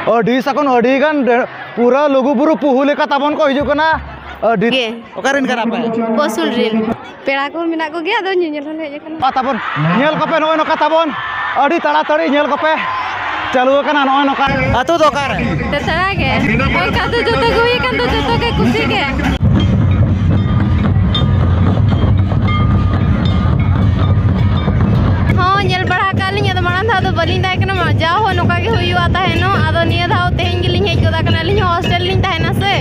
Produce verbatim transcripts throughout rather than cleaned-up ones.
ᱟᱹᱰᱤ ᱥᱟᱠᱚᱱ, ᱟᱹᱰᱤ ᱜᱟᱱ ᱰᱮ-, ᱯᱩᱨᱟᱹ ᱞᱩᱜᱩᱵᱩᱨᱩ ᱯᱩᱦᱩ ᱞᱮᱠᱟ ᱛᱟᱵᱚᱱ ᱠᱚ ᱦᱤᱡᱩᱜ ᱠᱟᱱᱟ᱾ ᱟᱹᱰᱤ ᱜᱮ᱾ ᱚᱠᱟ ᱨᱮᱱ ᱠᱟᱱᱟ ᱯᱮ? ᱯᱚᱥᱩᱞ ᱨᱮᱱ᱾ ᱯᱮᱲᱟ ᱠᱚ ᱢᱮᱱᱟᱜ ᱠᱚᱜᱮᱭᱟ, ᱟᱫᱚ ᱧᱮᱧᱮᱞ ᱦᱚᱸᱞᱮ ᱦᱮᱡ ᱟᱠᱟᱱᱟ᱾ ᱯᱟ ᱛᱟᱵᱚᱱ, ᱧᱮᱞ ᱠᱚᱯᱮ, ᱱᱚᱜᱼᱚᱭ ᱱᱚᱝᱠᱟ ᱛᱟᱵᱚᱱ, ᱟᱹᱰᱤ ᱛᱟᱲᱟᱛᱟᱲᱤ ᱧᱮᱞ ᱠᱚᱯᱮ, ᱪᱟᱹᱞᱩ ᱟᱠᱟᱱᱟ ᱱᱚᱜᱼᱚᱭ ᱱᱚᱝᱠᱟ᱾ ᱟᱹᱛᱩ ᱫᱚ ᱚᱠᱟᱨᱮ? ᱛᱮᱛᱟᱲᱟ ᱜᱮ᱾ ᱚᱱᱠᱟ ᱫᱚ ᱡᱚᱛᱚ ᱜᱮ ᱦᱩᱭ ᱟᱠᱟᱱ ᱫᱚ, ᱡᱚᱛᱚ ᱜᱮ ᱠᱩᱥᱤ ᱜᱮ᱾ ᱦᱚᱸ, ᱧᱮᱞ ᱵᱟᱲᱟ ᱟᱠᱟᱫ ᱞᱤᱧ, ᱟᱫᱚ ᱢᱟᱲᱟᱝ ᱫᱷᱟᱣ ᱫᱚ ᱵᱟᱹᱞᱤᱧ ᱛᱟᱦᱮᱸ ᱠᱟᱱᱟ᱾ ᱡᱟᱣ ᱦᱚᱸ ᱱᱚᱝᱠᱟ ᱜᱮ ᱦᱩᱭᱩᱜᱼᱟ ᱛᱟᱦᱮᱱᱚᱜ, ᱟᱫᱚ ᱱᱤᱭᱟᱹ ᱫᱷᱟᱣ ᱛᱮᱦᱮᱧ ᱜᱮᱞᱤᱧ ᱦᱮᱡ ᱜᱚᱫ ᱟᱠᱟᱱᱟ᱾ ᱟᱹᱞᱤᱧ ᱦᱚᱸ ᱦᱳᱥᱴᱮᱞ ᱞᱤᱧ ᱛᱟᱦᱮᱱᱟ ᱥᱮ᱾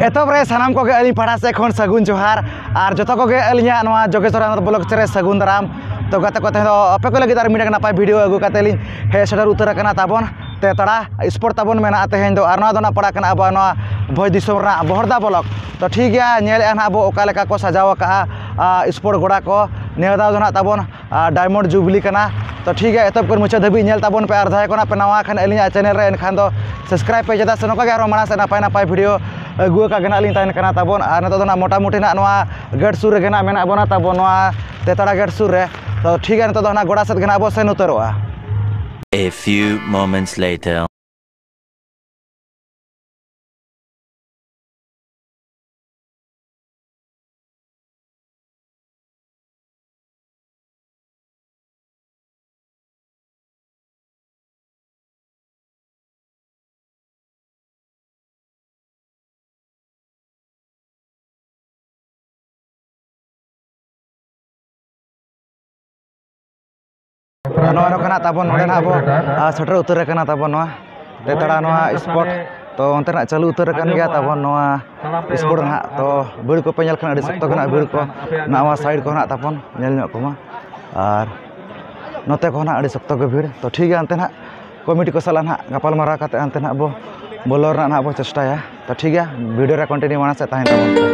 ᱮᱛᱚᱦᱚᱵ ᱨᱮ ᱥᱟᱱᱟᱢ ᱠᱚᱜᱮ ᱟᱹᱞᱤᱧ ᱯᱟᱦᱴᱟ ᱥᱮᱫ ᱠᱷᱚᱱ ᱥᱟᱹᱜᱩᱱ ᱡᱚᱦᱟᱨ, ᱟᱨ ᱡᱚᱛᱚ ᱠᱚᱜᱮ ᱟᱹᱞᱤᱧᱟᱜ ᱱᱚᱣᱟ ᱡᱳᱜᱮᱥᱣᱚᱨ ᱟᱱᱟᱱᱫ ᱵᱞᱚᱜ ᱪᱮᱱᱮᱞ ᱨᱮ ᱥᱟᱹᱜᱩᱱ ᱫᱟᱨᱟᱢ᱾ ᱛᱚ ᱜᱟᱛᱮ ᱠᱚ, ᱛᱮᱦᱮᱧ ᱫᱚ ᱟᱯᱮ ᱠᱚ ᱞᱟᱹᱜᱤᱫ ᱟᱨ ᱢᱤᱫᱴᱟᱝ ᱱᱟᱯᱟᱭ ᱵᱷᱤᱰᱤᱭᱳ ᱟᱹᱜᱩ ᱠᱟᱛᱮ ᱞᱤᱧ ᱦᱮᱡ ᱥᱮᱴᱮᱨ ᱩᱛᱟᱹᱨ ᱟᱠᱟᱱᱟ ᱛᱟᱵᱚᱱ᱾ ᱛᱮᱛᱟᱲᱟ ᱥᱯᱳᱨᱴ ᱛᱟᱵᱚᱱ ᱢᱮᱱᱟᱜᱼᱟ ᱛᱮᱦᱮᱧ ᱫᱚ, ᱟᱨ ᱱᱚᱣᱟ ᱫᱚ ᱱᱟᱜ ᱯᱟᱲᱟᱜ ᱠᱟᱱᱟ ᱟᱵᱚᱣᱟᱜ ᱱᱚᱣᱟ ᱵᱷᱚᱸᱡᱽ ᱫᱤᱥᱚᱢ ᱨᱮᱱᱟᱜ ᱵᱚᱦᱚᱲᱫᱟ ᱵᱞᱚᱠ᱾ ᱛᱚ ᱴᱷᱤᱠ ᱜᱮᱭᱟ, ᱧᱮᱞᱮᱫᱼᱟ ᱱᱟᱜ ᱵᱚ ᱚᱠᱟ ᱞᱮᱠᱟ ᱠᱚ ᱥᱟᱡᱟᱣ ᱟᱠᱟᱫᱼᱟ, ᱟ, ᱥᱯᱳᱨᱴ ᱜᱚᱲᱟ ᱠᱚ᱾ ᱱᱤᱭᱟᱹ ᱫᱷᱟᱣ ᱫᱚ ᱱᱟᱜ ᱛᱟᱵᱚᱱ, ᱟ, ᱰᱟᱭᱢᱚᱱᱰ ᱡᱩᱵᱽᱞᱤ ᱠᱟᱱᱟ᱾ ᱛᱚ ᱴᱷᱤᱠ ᱜᱮᱭᱟ, ᱮᱛᱚᱦᱚᱵ ᱠᱷᱚᱱ ᱢᱩᱪᱟᱹᱫ ᱫᱷᱟᱹᱵᱤᱡ ᱧᱮᱞ ᱛᱟᱵᱚᱱ ᱯᱮ, ᱟᱨ ᱡᱟᱦᱟᱸᱭ ᱠᱚ ᱱᱟᱜ ᱯᱮ ᱱᱟᱣᱟ ᱠᱷᱟᱱ ᱟᱹᱞᱤᱧᱟᱜ ᱪᱮᱱᱮᱞ ᱨᱮ, ᱮᱱᱠᱷᱟᱱ ᱫᱚ ᱥᱟᱵᱥᱠᱨᱟᱭᱤᱵ ᱯᱮ, ᱪᱮᱫᱟᱜ ᱥᱮ ᱱᱚᱝᱠᱟ ᱜᱮ ᱟᱨᱦᱚᱸ ᱢᱟᱲᱟᱝ ᱥᱮᱫ ᱱᱟᱯᱟᱭ ᱱᱟᱯᱟᱭ ᱵᱷᱤᱰᱤᱭᱳ ᱟᱹᱜᱩ ᱟᱠᱟ ᱜᱮ ᱱᱟᱜ ᱞᱤᱧ ᱛᱟᱦᱮᱱ ᱠᱟᱱᱟ ᱛᱟᱵᱚᱱ᱾ ᱟᱨ ᱱᱤᱛᱚᱜ ᱫᱚ ᱱᱟᱜ ᱢᱚᱴᱟᱢᱩᱴᱤ ᱱᱟᱜ ᱱᱚᱣᱟ ᱜᱮᱴ ᱥᱩᱨ ᱨᱮᱜᱮ ᱱᱟᱜ ᱢᱮᱱᱟᱜ ᱵᱚᱱᱟ ᱛᱟᱵᱚᱱ, ᱱᱚᱣᱟ ᱛᱮᱛᱟᱲᱟ ᱜᱮᱴ ᱥᱩᱨ ᱨᱮ᱾ ᱛᱚ ᱴᱷᱤᱠ ᱜᱮᱭᱟ, ᱱᱤᱛᱚᱜ ᱫᱚ ᱱᱟᱜ ᱜᱚᱲᱟ ᱥᱮᱫ ᱜᱮ ᱱᱟᱜ ᱵᱚ ᱥᱮᱱ ᱩᱛᱟᱹᱨᱚᱜᱼᱟ᱾ A few moments later. ᱱᱚᱜᱼᱚ ᱱᱚᱝᱠᱟ ᱱᱟᱜ ᱛᱟᱵᱚᱱ ᱱᱚᱰᱮ ᱱᱟᱜ ᱵᱚ, ᱟ, ᱥᱮᱴᱮᱨ ᱩᱛᱟᱹᱨ ᱟᱠᱟᱱᱟ ᱛᱟᱵᱚᱱ ᱱᱚᱣᱟ ᱛᱮᱛᱟᱲᱟ ᱱᱚᱣᱟ ᱥᱯᱚᱴ᱾ ᱛᱚ ᱚᱱᱛᱮ ᱱᱟᱜ ᱪᱟᱹᱞᱩ ᱩᱛᱟᱹᱨ ᱟᱠᱟᱱ ᱜᱮᱭᱟ ᱛᱟᱵᱚᱱ ᱱᱚᱣᱟ ᱥᱯᱚᱴ ᱱᱟᱜ᱾ ᱛᱚ ᱵᱷᱤᱲ ᱠᱚᱯᱮ ᱧᱮᱞ ᱠᱷᱟᱱ ᱟᱹᱰᱤ ᱥᱚᱠᱛᱚ ᱜᱮ ᱱᱟᱜ ᱵᱷᱤᱲ ᱠᱚ ᱱᱟᱜ ᱱᱚᱣᱟ ᱥᱟᱭᱤᱰ ᱠᱚ ᱱᱟᱜ ᱛᱟᱵᱚᱱ ᱧᱮᱞ ᱧᱚᱜ ᱠᱚᱢᱟ᱾ ᱟᱨ ᱱᱚᱛᱮ ᱠᱚ ᱱᱟᱜ ᱟᱹᱰᱤ ᱥᱚᱠᱛᱚ ᱜᱮ ᱵᱷᱤᱲ᱾ ᱛᱚ ᱴᱷᱤᱠ ᱜᱮᱭᱟ, ᱚᱱᱛᱮ ᱱᱟᱜ ᱠᱚᱢᱤᱴᱤ ᱠᱚ ᱥᱟᱞᱟᱜ ᱱᱟᱦᱟᱜ ᱜᱟᱯᱟᱞ ᱢᱟᱨᱟᱣ ᱠᱟᱛᱮ ᱦᱟᱱᱛᱮ ᱱᱟᱦᱟᱜ ᱵᱚ ᱵᱚᱞᱚ ᱨᱮᱱᱟᱜ ᱱᱟᱦᱟᱜ ᱵᱚ ᱪᱮᱥᱴᱟᱭᱟ᱾ ᱛᱚ ᱴᱷᱤᱠ ᱜᱮᱭᱟ, ᱵᱷᱤᱰᱤᱭᱳ ᱨᱮ ᱠᱚᱱᱴᱤᱱᱤᱭᱩ ᱢᱟᱲᱟᱝ ᱥᱮᱫ ᱛᱟᱦᱮᱱ ᱛᱟᱵᱚᱱ ᱯᱮ᱾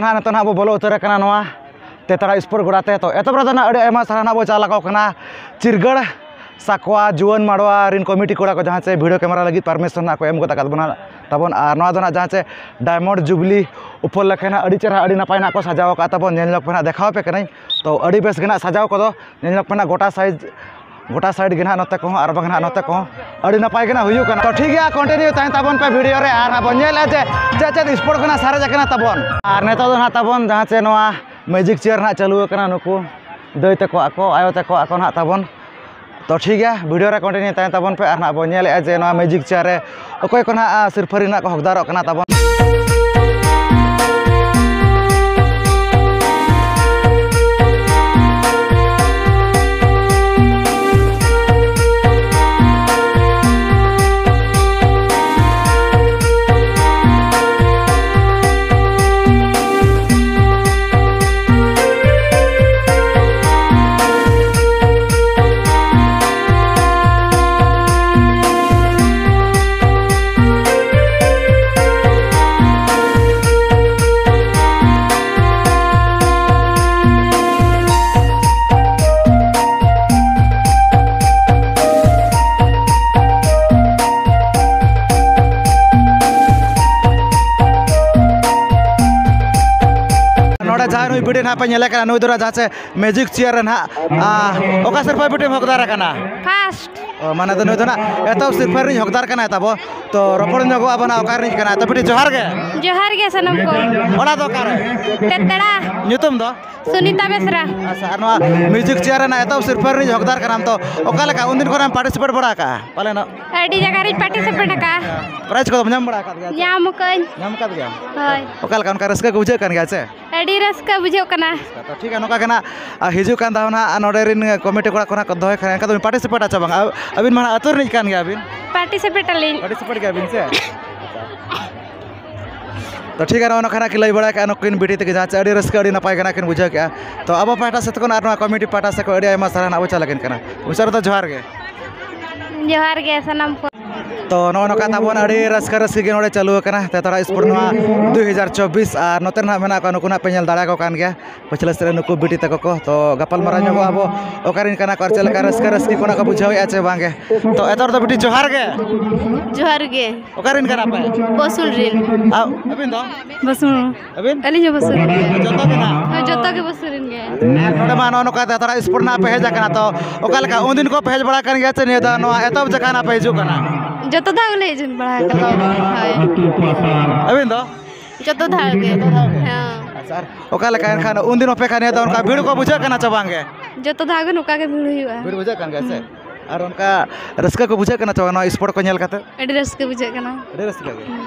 ᱱᱟᱦᱟᱜ ᱱᱤᱛᱚᱜ ᱱᱟᱦᱟᱜ ᱵᱚ ᱵᱚᱞᱚ ᱩᱛᱟᱹᱨ ᱟᱠᱟᱱᱟ ᱱᱚᱣᱟ ᱛᱮᱛᱟᱲᱟ ᱥᱯᱳᱨᱴ ᱜᱚᱰᱟ ᱛᱮ᱾ ᱛᱚ ᱮᱛᱚᱦᱚᱵ ᱨᱮᱫᱚ ᱱᱟᱦᱟᱜ ᱟᱹᱰᱤ ᱟᱭᱢᱟ ᱥᱟᱨᱦᱟᱣ ᱱᱟᱦᱟᱜ ᱵᱚ ᱪᱟᱞ ᱟᱠᱚ ᱠᱟᱱᱟ ᱪᱤᱨᱜᱟᱹᱲ ᱥᱟᱠᱣᱟ ᱡᱩᱣᱟᱹᱱ ᱢᱟᱰᱣᱟ ᱨᱤᱱ ᱠᱚᱢᱤᱴᱤ ᱠᱚᱲᱟ ᱠᱚ, ᱡᱟᱦᱟᱸ ᱪᱮ ᱵᱷᱤᱰᱤᱭᱳ ᱠᱮᱢᱮᱨᱟ ᱞᱟᱹᱜᱤᱫ ᱯᱟᱨᱢᱤᱥᱚᱱ ᱱᱟᱦᱟᱜ ᱠᱚ ᱮᱢ ᱜᱚᱫ ᱟᱠᱟᱫ ᱵᱚᱱᱟ ᱛᱟᱵᱚᱱ᱾ ᱟᱨ ᱱᱚᱣᱟ ᱫᱚ ᱱᱟᱦᱟᱜ ᱡᱟᱦᱟᱸ ᱪᱮ ᱰᱟᱭᱢᱚᱱᱰ ᱡᱩᱵᱽᱞᱤ ᱩᱯᱚᱞᱚᱠᱠᱷᱮ ᱱᱟᱦᱟᱜ ᱟᱹᱰᱤ ᱪᱮᱦᱨᱟ ᱟᱹᱰᱤ ᱱᱟᱯᱟᱭ ᱱᱟᱦᱟᱜ ᱠᱚ ᱥᱟᱡᱟᱣ ᱟᱠᱟᱫ ᱛᱟᱵᱚᱱ, ᱧᱮᱞ ᱧᱚᱜ ᱯᱮ ᱱᱟᱦᱟᱜ, ᱫᱮᱠᱷᱟᱣ ᱟᱯᱮ ᱠᱟᱹᱱᱟᱹᱧ᱾ ᱛᱚ ᱟᱹᱰᱤ ᱵᱮᱥ ᱜᱮ ᱱᱟᱦᱟᱜ ᱥᱟᱡᱟᱣ ᱠᱚᱫᱚ ᱧᱮᱞ ᱧᱚᱜ ᱯᱮ ᱱᱟᱦᱟᱜ ᱜᱚᱴᱟ ᱥᱟᱭᱤᱡᱽ ᱜᱚᱴᱟ ᱥᱟᱭᱤᱰ ᱜᱮ ᱱᱟᱦᱟᱜ ᱱᱚᱛᱮ ᱠᱚᱦᱚᱸ ᱟᱨ ᱵᱟᱝ ᱱᱟᱦᱟᱜ ᱱᱚᱛᱮ ᱠᱚᱦᱚᱸ ᱟᱹᱰᱤ ᱱᱟᱯᱟᱭ ᱜᱮ ᱱᱟᱦᱟᱜ ᱦᱩᱭᱩᱜ ᱠᱟᱱᱟ᱾ ᱛᱚ ᱴᱷᱤᱠ ᱜᱮᱭᱟ, ᱠᱚᱱᱴᱤᱱᱤᱭᱩ ᱛᱟᱦᱮᱱ ᱛᱟᱵᱚᱱ ᱯᱮ ᱵᱷᱤᱰᱤᱭᱳ ᱨᱮ, ᱟᱨ ᱱᱟᱦᱟᱜ ᱵᱚᱱ ᱧᱮᱞᱮᱫᱼᱟ ᱡᱮ ᱪᱮᱫ ᱪᱮᱫ ᱥᱯᱳᱨᱴ ᱠᱚ ᱱᱟᱦᱟᱜ ᱥᱟᱨᱮᱡ ᱟᱠᱟᱱᱟ ᱛᱟᱵᱚᱱ᱾ ᱟᱨ ᱱᱤᱛᱚᱜ ᱫᱚ ᱱᱟᱦᱟᱜ ᱛᱟᱵᱚᱱ ᱡᱟᱦᱟᱸ ᱪᱮ ᱱᱚᱣᱟ ᱢᱮᱡᱤᱠ ᱪᱮᱭᱟᱨ ᱱᱟᱦᱟᱜ ᱪᱟᱹᱞᱩ ᱟᱠᱟᱱᱟ, ᱱᱩᱠᱩ ᱫᱟᱹᱭ ᱛᱟᱠᱚ ᱟᱠᱚ, ᱟᱭᱳ ᱛᱟᱠᱚ ᱟᱠᱚ ᱱᱟᱦᱟᱜ ᱛᱟᱵᱚᱱ᱾ ᱛᱚ ᱴᱷᱤᱠ ᱜᱮᱭᱟ, ᱵᱷᱤᱰᱤᱭᱳ ᱨᱮ ᱠᱚᱱᱴᱤᱱᱤᱭᱩ ᱛᱟᱦᱮᱱ ᱛᱟᱵᱚᱱ ᱯᱮ, ᱟᱨ ᱱᱟᱦᱟᱜ ᱵᱚᱱ ᱧᱮᱞᱮᱫᱼᱟ ᱡᱮ ᱱᱚᱣᱟ ᱢᱮᱡᱤᱠ ᱪᱮᱭᱟᱨ ᱨᱮ ᱚᱠᱚᱭ ᱠᱚ ᱱᱟᱦᱟᱜ ᱥᱤᱨᱯᱷᱟᱹ ᱨᱮᱱᱟᱜ ᱠᱚ ᱦᱚᱠᱫᱟᱨᱚᱜ ᱠᱟᱱᱟ ᱛᱟᱵᱚᱱ᱾ ᱱᱚᱰᱮ ᱡᱟᱦᱟᱸᱭ ᱱᱩᱭ ᱵᱤᱴᱤ ᱱᱟᱦᱟᱜ ᱯᱮ ᱧᱮᱞᱮ ᱠᱟᱱᱟ, ᱱᱩᱭ ᱫᱚ ᱱᱟᱦᱟᱜ ᱡᱟᱦᱟᱸ ᱪᱮ ᱢᱮᱡᱤᱠ ᱪᱮᱭᱟᱨ ᱨᱮ ᱱᱟᱦᱟᱜ, ᱟ, ᱚᱠᱟ ᱥᱤᱨᱯᱟᱹ ᱵᱤᱴᱤᱢ ᱦᱚᱠᱫᱟᱨ ᱟᱠᱟᱱᱟ? ᱯᱷᱟᱥᱴ᱾ ᱚ, ᱢᱟᱱᱮ ᱫᱚ ᱱᱩᱭ ᱫᱚ ᱱᱟᱦᱟᱜ ᱮᱛᱚᱦᱚᱵ ᱥᱤᱨᱯᱟᱹ ᱨᱤᱱᱤᱡ ᱦᱚᱠᱫᱟᱨ ᱠᱟᱱᱟᱭ ᱛᱟᱵᱚ᱾ ᱛᱚ ᱨᱚᱯᱚᱲ ᱧᱚᱜᱚᱜ ᱟᱵᱚ ᱱᱟᱦᱟᱜ ᱚᱠᱟ ᱨᱤᱱᱤᱡ ᱠᱟᱱᱟᱭ᱾ ᱛᱚ ᱵᱤᱴᱤ ᱡᱚᱦᱟᱨ ᱜᱮ᱾ ᱡᱚᱦᱟᱨ ᱜᱮ ᱥᱟᱱᱟᱢ ᱠᱚ᱾ ᱚᱲᱟᱜ ᱫᱚ ᱚᱠᱟᱨᱮ? ᱛᱮᱛᱲᱟ᱾ ᱧᱩᱛᱩᱢ ᱫᱚ? ᱥᱩᱱᱤᱛᱟ ᱵᱮᱥᱨᱟ᱾ ᱟᱪᱪᱷᱟ, ᱟᱨ ᱱᱚᱣᱟ ᱢᱮᱡᱤᱠ ᱪᱮᱭᱟᱨ ᱨᱮᱱᱟᱜ ᱮᱛᱚᱦᱚᱵ ᱥᱤᱨᱯᱟᱹ ᱨᱤᱱᱤᱡ ᱦᱚᱠᱫᱟᱨ ᱠᱟᱱᱟᱢ, ᱛᱚ ᱚᱠᱟ ᱞᱮᱠᱟ ᱩᱱᱫᱤᱱ ᱠᱷᱚᱱᱮᱢ ᱯᱟᱨᱴᱤᱥᱤᱯᱮᱴ ᱵᱟᱲᱟ ᱟᱠᱟᱜᱼᱟ ᱯᱟᱞᱮᱱᱚᱜ? ᱟᱹᱰᱤ ᱡᱟᱭᱜᱟ ᱨᱤᱧ ᱯᱟᱨᱴᱤᱥᱤᱯᱮᱴ ᱟᱠᱟᱜᱼᱟ᱾ ᱯᱨᱟᱭᱤᱡᱽ ᱠᱚᱫᱚᱢ ᱧᱟᱢ ᱵᱟᱲᱟ ᱟᱠᱟᱫ ᱜᱮᱭᱟ? ᱧᱟᱢ ᱟᱠᱟᱫ ᱜᱮᱭᱟᱢ? ᱦᱳᱭ᱾ ᱚᱠᱟ ᱞᱮᱠᱟ, ᱚᱱᱠᱟ ᱨᱟᱹᱥᱠᱟᱹ ᱠᱚ ᱵᱩᱡᱷᱟᱹᱜ ᱠᱟᱱ ᱜᱮᱭᱟ ᱥᱮ? ᱟᱹᱰᱤ ᱨᱟᱹᱥᱠᱟᱹ ᱵᱩᱡᱷᱟᱹᱜ ᱠᱟᱱᱟ᱾ ᱛᱚ ᱴᱷᱤᱠ ᱜᱮᱭᱟ, ᱱᱚᱝᱠᱟ ᱜᱮ ᱱᱟᱜ, ᱟ, ᱦᱤᱡᱩᱜ ᱠᱟᱱ ᱫᱷᱟᱣ ᱱᱟᱜ ᱱᱚᱰᱮ ᱨᱤᱱ ᱠᱚᱢᱤᱴᱤ ᱠᱚᱲᱟ ᱠᱚ ᱱᱟᱜ ᱠᱚ ᱫᱚᱦᱚᱭ ᱠᱷᱟᱱ ᱮᱱᱠᱷᱟᱱ ᱫᱚᱵᱤᱱ ᱯᱟᱨᱴᱤᱥᱤᱯᱮᱴᱟ ᱪᱮ ᱵᱟᱝ? ᱟ-, ᱟᱹᱵᱤᱱ ᱢᱟ ᱱᱟᱜ ᱟᱹᱛᱩ ᱨᱤᱱᱤᱡ ᱠᱟᱱ ᱜᱮᱭᱟ ᱵᱤᱱ᱾ ᱯᱟᱨᱴᱤᱥᱤᱯᱮᱴ ᱟᱹᱞᱤᱧ᱾ ᱯᱟᱨᱴᱤᱥᱤᱯᱮᱴ ᱜᱮᱭᱟ ᱵᱤᱱ ᱥᱮ? ᱛᱚ ᱴᱷᱤᱠ ᱜᱮᱭᱟ, ᱱᱚᱜᱼᱚ ᱱᱚᱝᱠᱟ ᱱᱟᱜ ᱠᱤᱱ ᱞᱟᱹᱭ ᱵᱟᱲᱟ ᱠᱮᱜᱼᱟ ᱱᱩᱠᱤᱱ ᱵᱤᱴᱤ ᱛᱟᱹᱠᱤᱱ, ᱡᱟᱦᱟᱸ ᱪᱮ ᱟᱹᱰᱤ ᱨᱟᱹᱥᱠᱟᱹ, ᱟᱹᱰᱤ ᱱᱟᱯᱟᱭ ᱜᱮ ᱱᱟᱜ ᱠᱤᱱ ᱵᱩᱡᱷᱟᱹᱣ ᱠᱮᱜᱼᱟ᱾ ᱛᱚ ᱟᱵᱚ ᱯᱟᱦᱴᱟ ᱥᱮᱫ ᱠᱷᱚᱱ ᱟᱨ ᱱᱚᱣᱟ ᱠᱚᱢᱤᱴᱤ ᱯᱟᱦᱴᱟ ᱥᱮᱫ ᱠᱷᱚᱱ ᱟᱹᱰᱤ ᱟᱭᱢᱟ ᱥᱟᱨᱦᱟᱣ ᱱᱟᱜ ᱩᱪᱟᱞ ᱟᱹᱠᱤᱱ ᱠᱟᱱᱟ᱾ ᱩᱥᱟᱹᱨᱟ ᱫᱚ ᱡᱚᱦᱟᱨ ᱜᱮ᱾ ᱡᱚᱦᱟᱨ ᱜᱮ ᱥᱟᱱᱟᱢ ᱠᱚ᱾ ᱛᱚ ᱱᱚᱜᱼᱚ ᱱᱚᱝᱠᱟ ᱛᱟᱵᱚᱱ ᱟᱹᱰᱤ ᱨᱟᱹᱥᱠᱟᱹ ᱨᱟᱹᱥᱠᱤ ᱜᱮ ᱱᱚᱰᱮ ᱪᱟᱹᱞᱩ ᱟᱠᱟᱱᱟ ᱛᱮᱛᱟᱲᱟ ᱥᱯᱳᱨᱴ ᱱᱚᱣᱟ ᱫᱩ ᱦᱟᱡᱟᱨ ᱪᱚᱵᱵᱤᱥ᱾ ᱟᱨ ᱱᱚᱛᱮ ᱨᱮ ᱱᱟᱦᱟᱜ ᱢᱮᱱᱟᱜ ᱠᱚᱣᱟ, ᱱᱩᱠᱩ ᱱᱟᱦᱟᱜ ᱯᱮ ᱧᱮᱞ ᱫᱟᱲᱮᱭᱟᱠᱚ ᱠᱟᱱ ᱜᱮᱭᱟ ᱯᱟᱹᱪᱷᱞᱟᱹ ᱥᱮᱫ ᱨᱮ ᱱᱩᱠᱩ ᱵᱤᱴᱤ ᱛᱟᱠᱚ ᱠᱚ᱾ ᱛᱚ ᱜᱟᱯᱟᱞ ᱢᱟᱨᱟᱣ ᱧᱚᱜᱚᱜ ᱟᱵᱚ, ᱚᱠᱟᱨᱮᱱ ᱠᱟᱱᱟ ᱠᱚ ᱟᱨ ᱪᱮᱫ ᱞᱮᱠᱟ ᱨᱟᱹᱥᱠᱟᱹ ᱨᱟᱹᱥᱠᱤ ᱠᱚ ᱱᱟᱦᱟᱜ ᱠᱚ ᱵᱩᱡᱷᱟᱹᱣᱮᱫᱼᱟ ᱪᱮ ᱵᱟᱝᱜᱮ᱾ ᱛᱚ ᱮᱛᱚᱦᱚᱵ ᱫᱚ ᱵᱤᱴᱤ ᱡᱚᱦᱟᱨ ᱜᱮ᱾ ᱡᱚᱦᱟᱨ ᱜᱮ᱾ ᱚᱠᱟᱨᱮᱱ ᱠᱟᱱᱟ ᱯᱮ? ᱵᱚᱥᱩᱞ ᱨᱮᱱ᱾ ᱟ-, ᱟᱹᱵᱤᱱ ᱫᱚ? ᱵᱚᱥᱩᱞ᱾ ᱟᱹᱵᱤᱱ? ᱟᱹᱞᱤᱧ ᱦᱚᱸ ᱵᱚᱥᱩᱞ ᱨᱮᱱ ᱜᱮ᱾ ᱡᱚᱛᱚ ᱜᱮ ᱱᱟᱦᱟᱜ? ᱦᱳᱭ, ᱡᱚᱛᱚ ᱜᱮ ᱵᱚᱥᱩᱞ ᱨᱮᱱ ᱜᱮ᱾ ᱟᱨ ᱱᱚᱰᱮ ᱢᱟ ᱱᱚᱜᱼᱚ ᱱᱚᱝᱠᱟ ᱛᱮᱛᱟᱲᱟ ᱥᱯᱳᱨᱴ ᱱᱟᱦᱟᱜ ᱯᱮ ᱦᱮᱡ ᱟᱠᱟᱱᱟ, ᱛᱚ ᱚᱠᱟ ᱞᱮᱠᱟ ᱩᱱᱫᱤᱱ ᱠᱚ ᱯᱮ ᱦᱮᱡ ᱵᱟᱲᱟ ᱟᱠᱟᱱ ᱜᱮᱭᱟ ᱪᱮ ᱱᱤᱭᱟᱹ ᱫᱷᱟᱣ ᱱᱚᱣᱟ ᱮᱛᱚᱦᱚᱵ ᱡᱟᱠᱷᱟ ᱱᱟᱦᱟᱜ ᱯᱮ ᱦᱤᱡᱩᱜ ᱠᱟᱱᱟ? ᱡᱚᱛᱚ ᱫᱷᱟᱣ ᱜᱮᱞᱮ ᱦᱮᱡ ᱵᱟᱲᱟ ᱟᱠᱟᱱᱟ᱾ ᱦᱳᱭ᱾ ᱟᱹᱵᱤᱱ ᱫᱚ? ᱡᱚᱛᱚ ᱫᱷᱟᱣ ᱜᱮ᱾ ᱦᱮᱸ᱾ ᱟᱪᱪᱷᱟ, ᱟᱨ ᱚᱠᱟ ᱞᱮᱠᱟ ᱮᱱᱠᱷᱟᱱ ᱩᱱᱫᱤᱱ ᱦᱚᱸᱯᱮ ᱠᱷᱟᱱ ᱱᱤᱭᱟᱹ ᱫᱷᱟᱣ ᱚᱱᱠᱟ ᱵᱷᱤᱲ ᱠᱚ ᱵᱩᱡᱷᱟᱹᱜ ᱠᱟᱱᱟ ᱪᱮ ᱵᱟᱝ ᱜᱮ? ᱡᱚᱛᱚ ᱫᱷᱟᱣ ᱜᱮ ᱱᱚᱝᱠᱟ ᱜᱮ ᱵᱷᱤᱲ ᱦᱩᱭᱩᱜᱼᱟ᱾ ᱵᱷᱤᱲ ᱵᱩᱡᱷᱟᱹᱜ ᱠᱟᱱ ᱜᱮᱭᱟ ᱥᱮ? ᱦᱩᱸ᱾ ᱟᱨ ᱚᱱᱠᱟ ᱨᱟᱹᱥᱠᱟᱹ ᱠᱚ ᱵᱩᱡᱷᱟᱹᱜ ᱠᱟᱱᱟ ᱪᱮ ᱵᱟᱝ ᱱᱚᱣᱟ ᱥᱯᱳᱨᱴ ᱠᱚ ᱧᱮᱞ ᱠᱟᱛᱮ? ᱟᱹᱰᱤ ᱨᱟᱹᱥᱠᱟᱹ ᱵᱩᱡᱷᱟᱹᱜ ᱠᱟᱱᱟ᱾ ᱟᱹᱰᱤ ᱨᱟᱹᱥᱠᱟᱹ ᱜᱮ? ᱦᱩᱸ᱾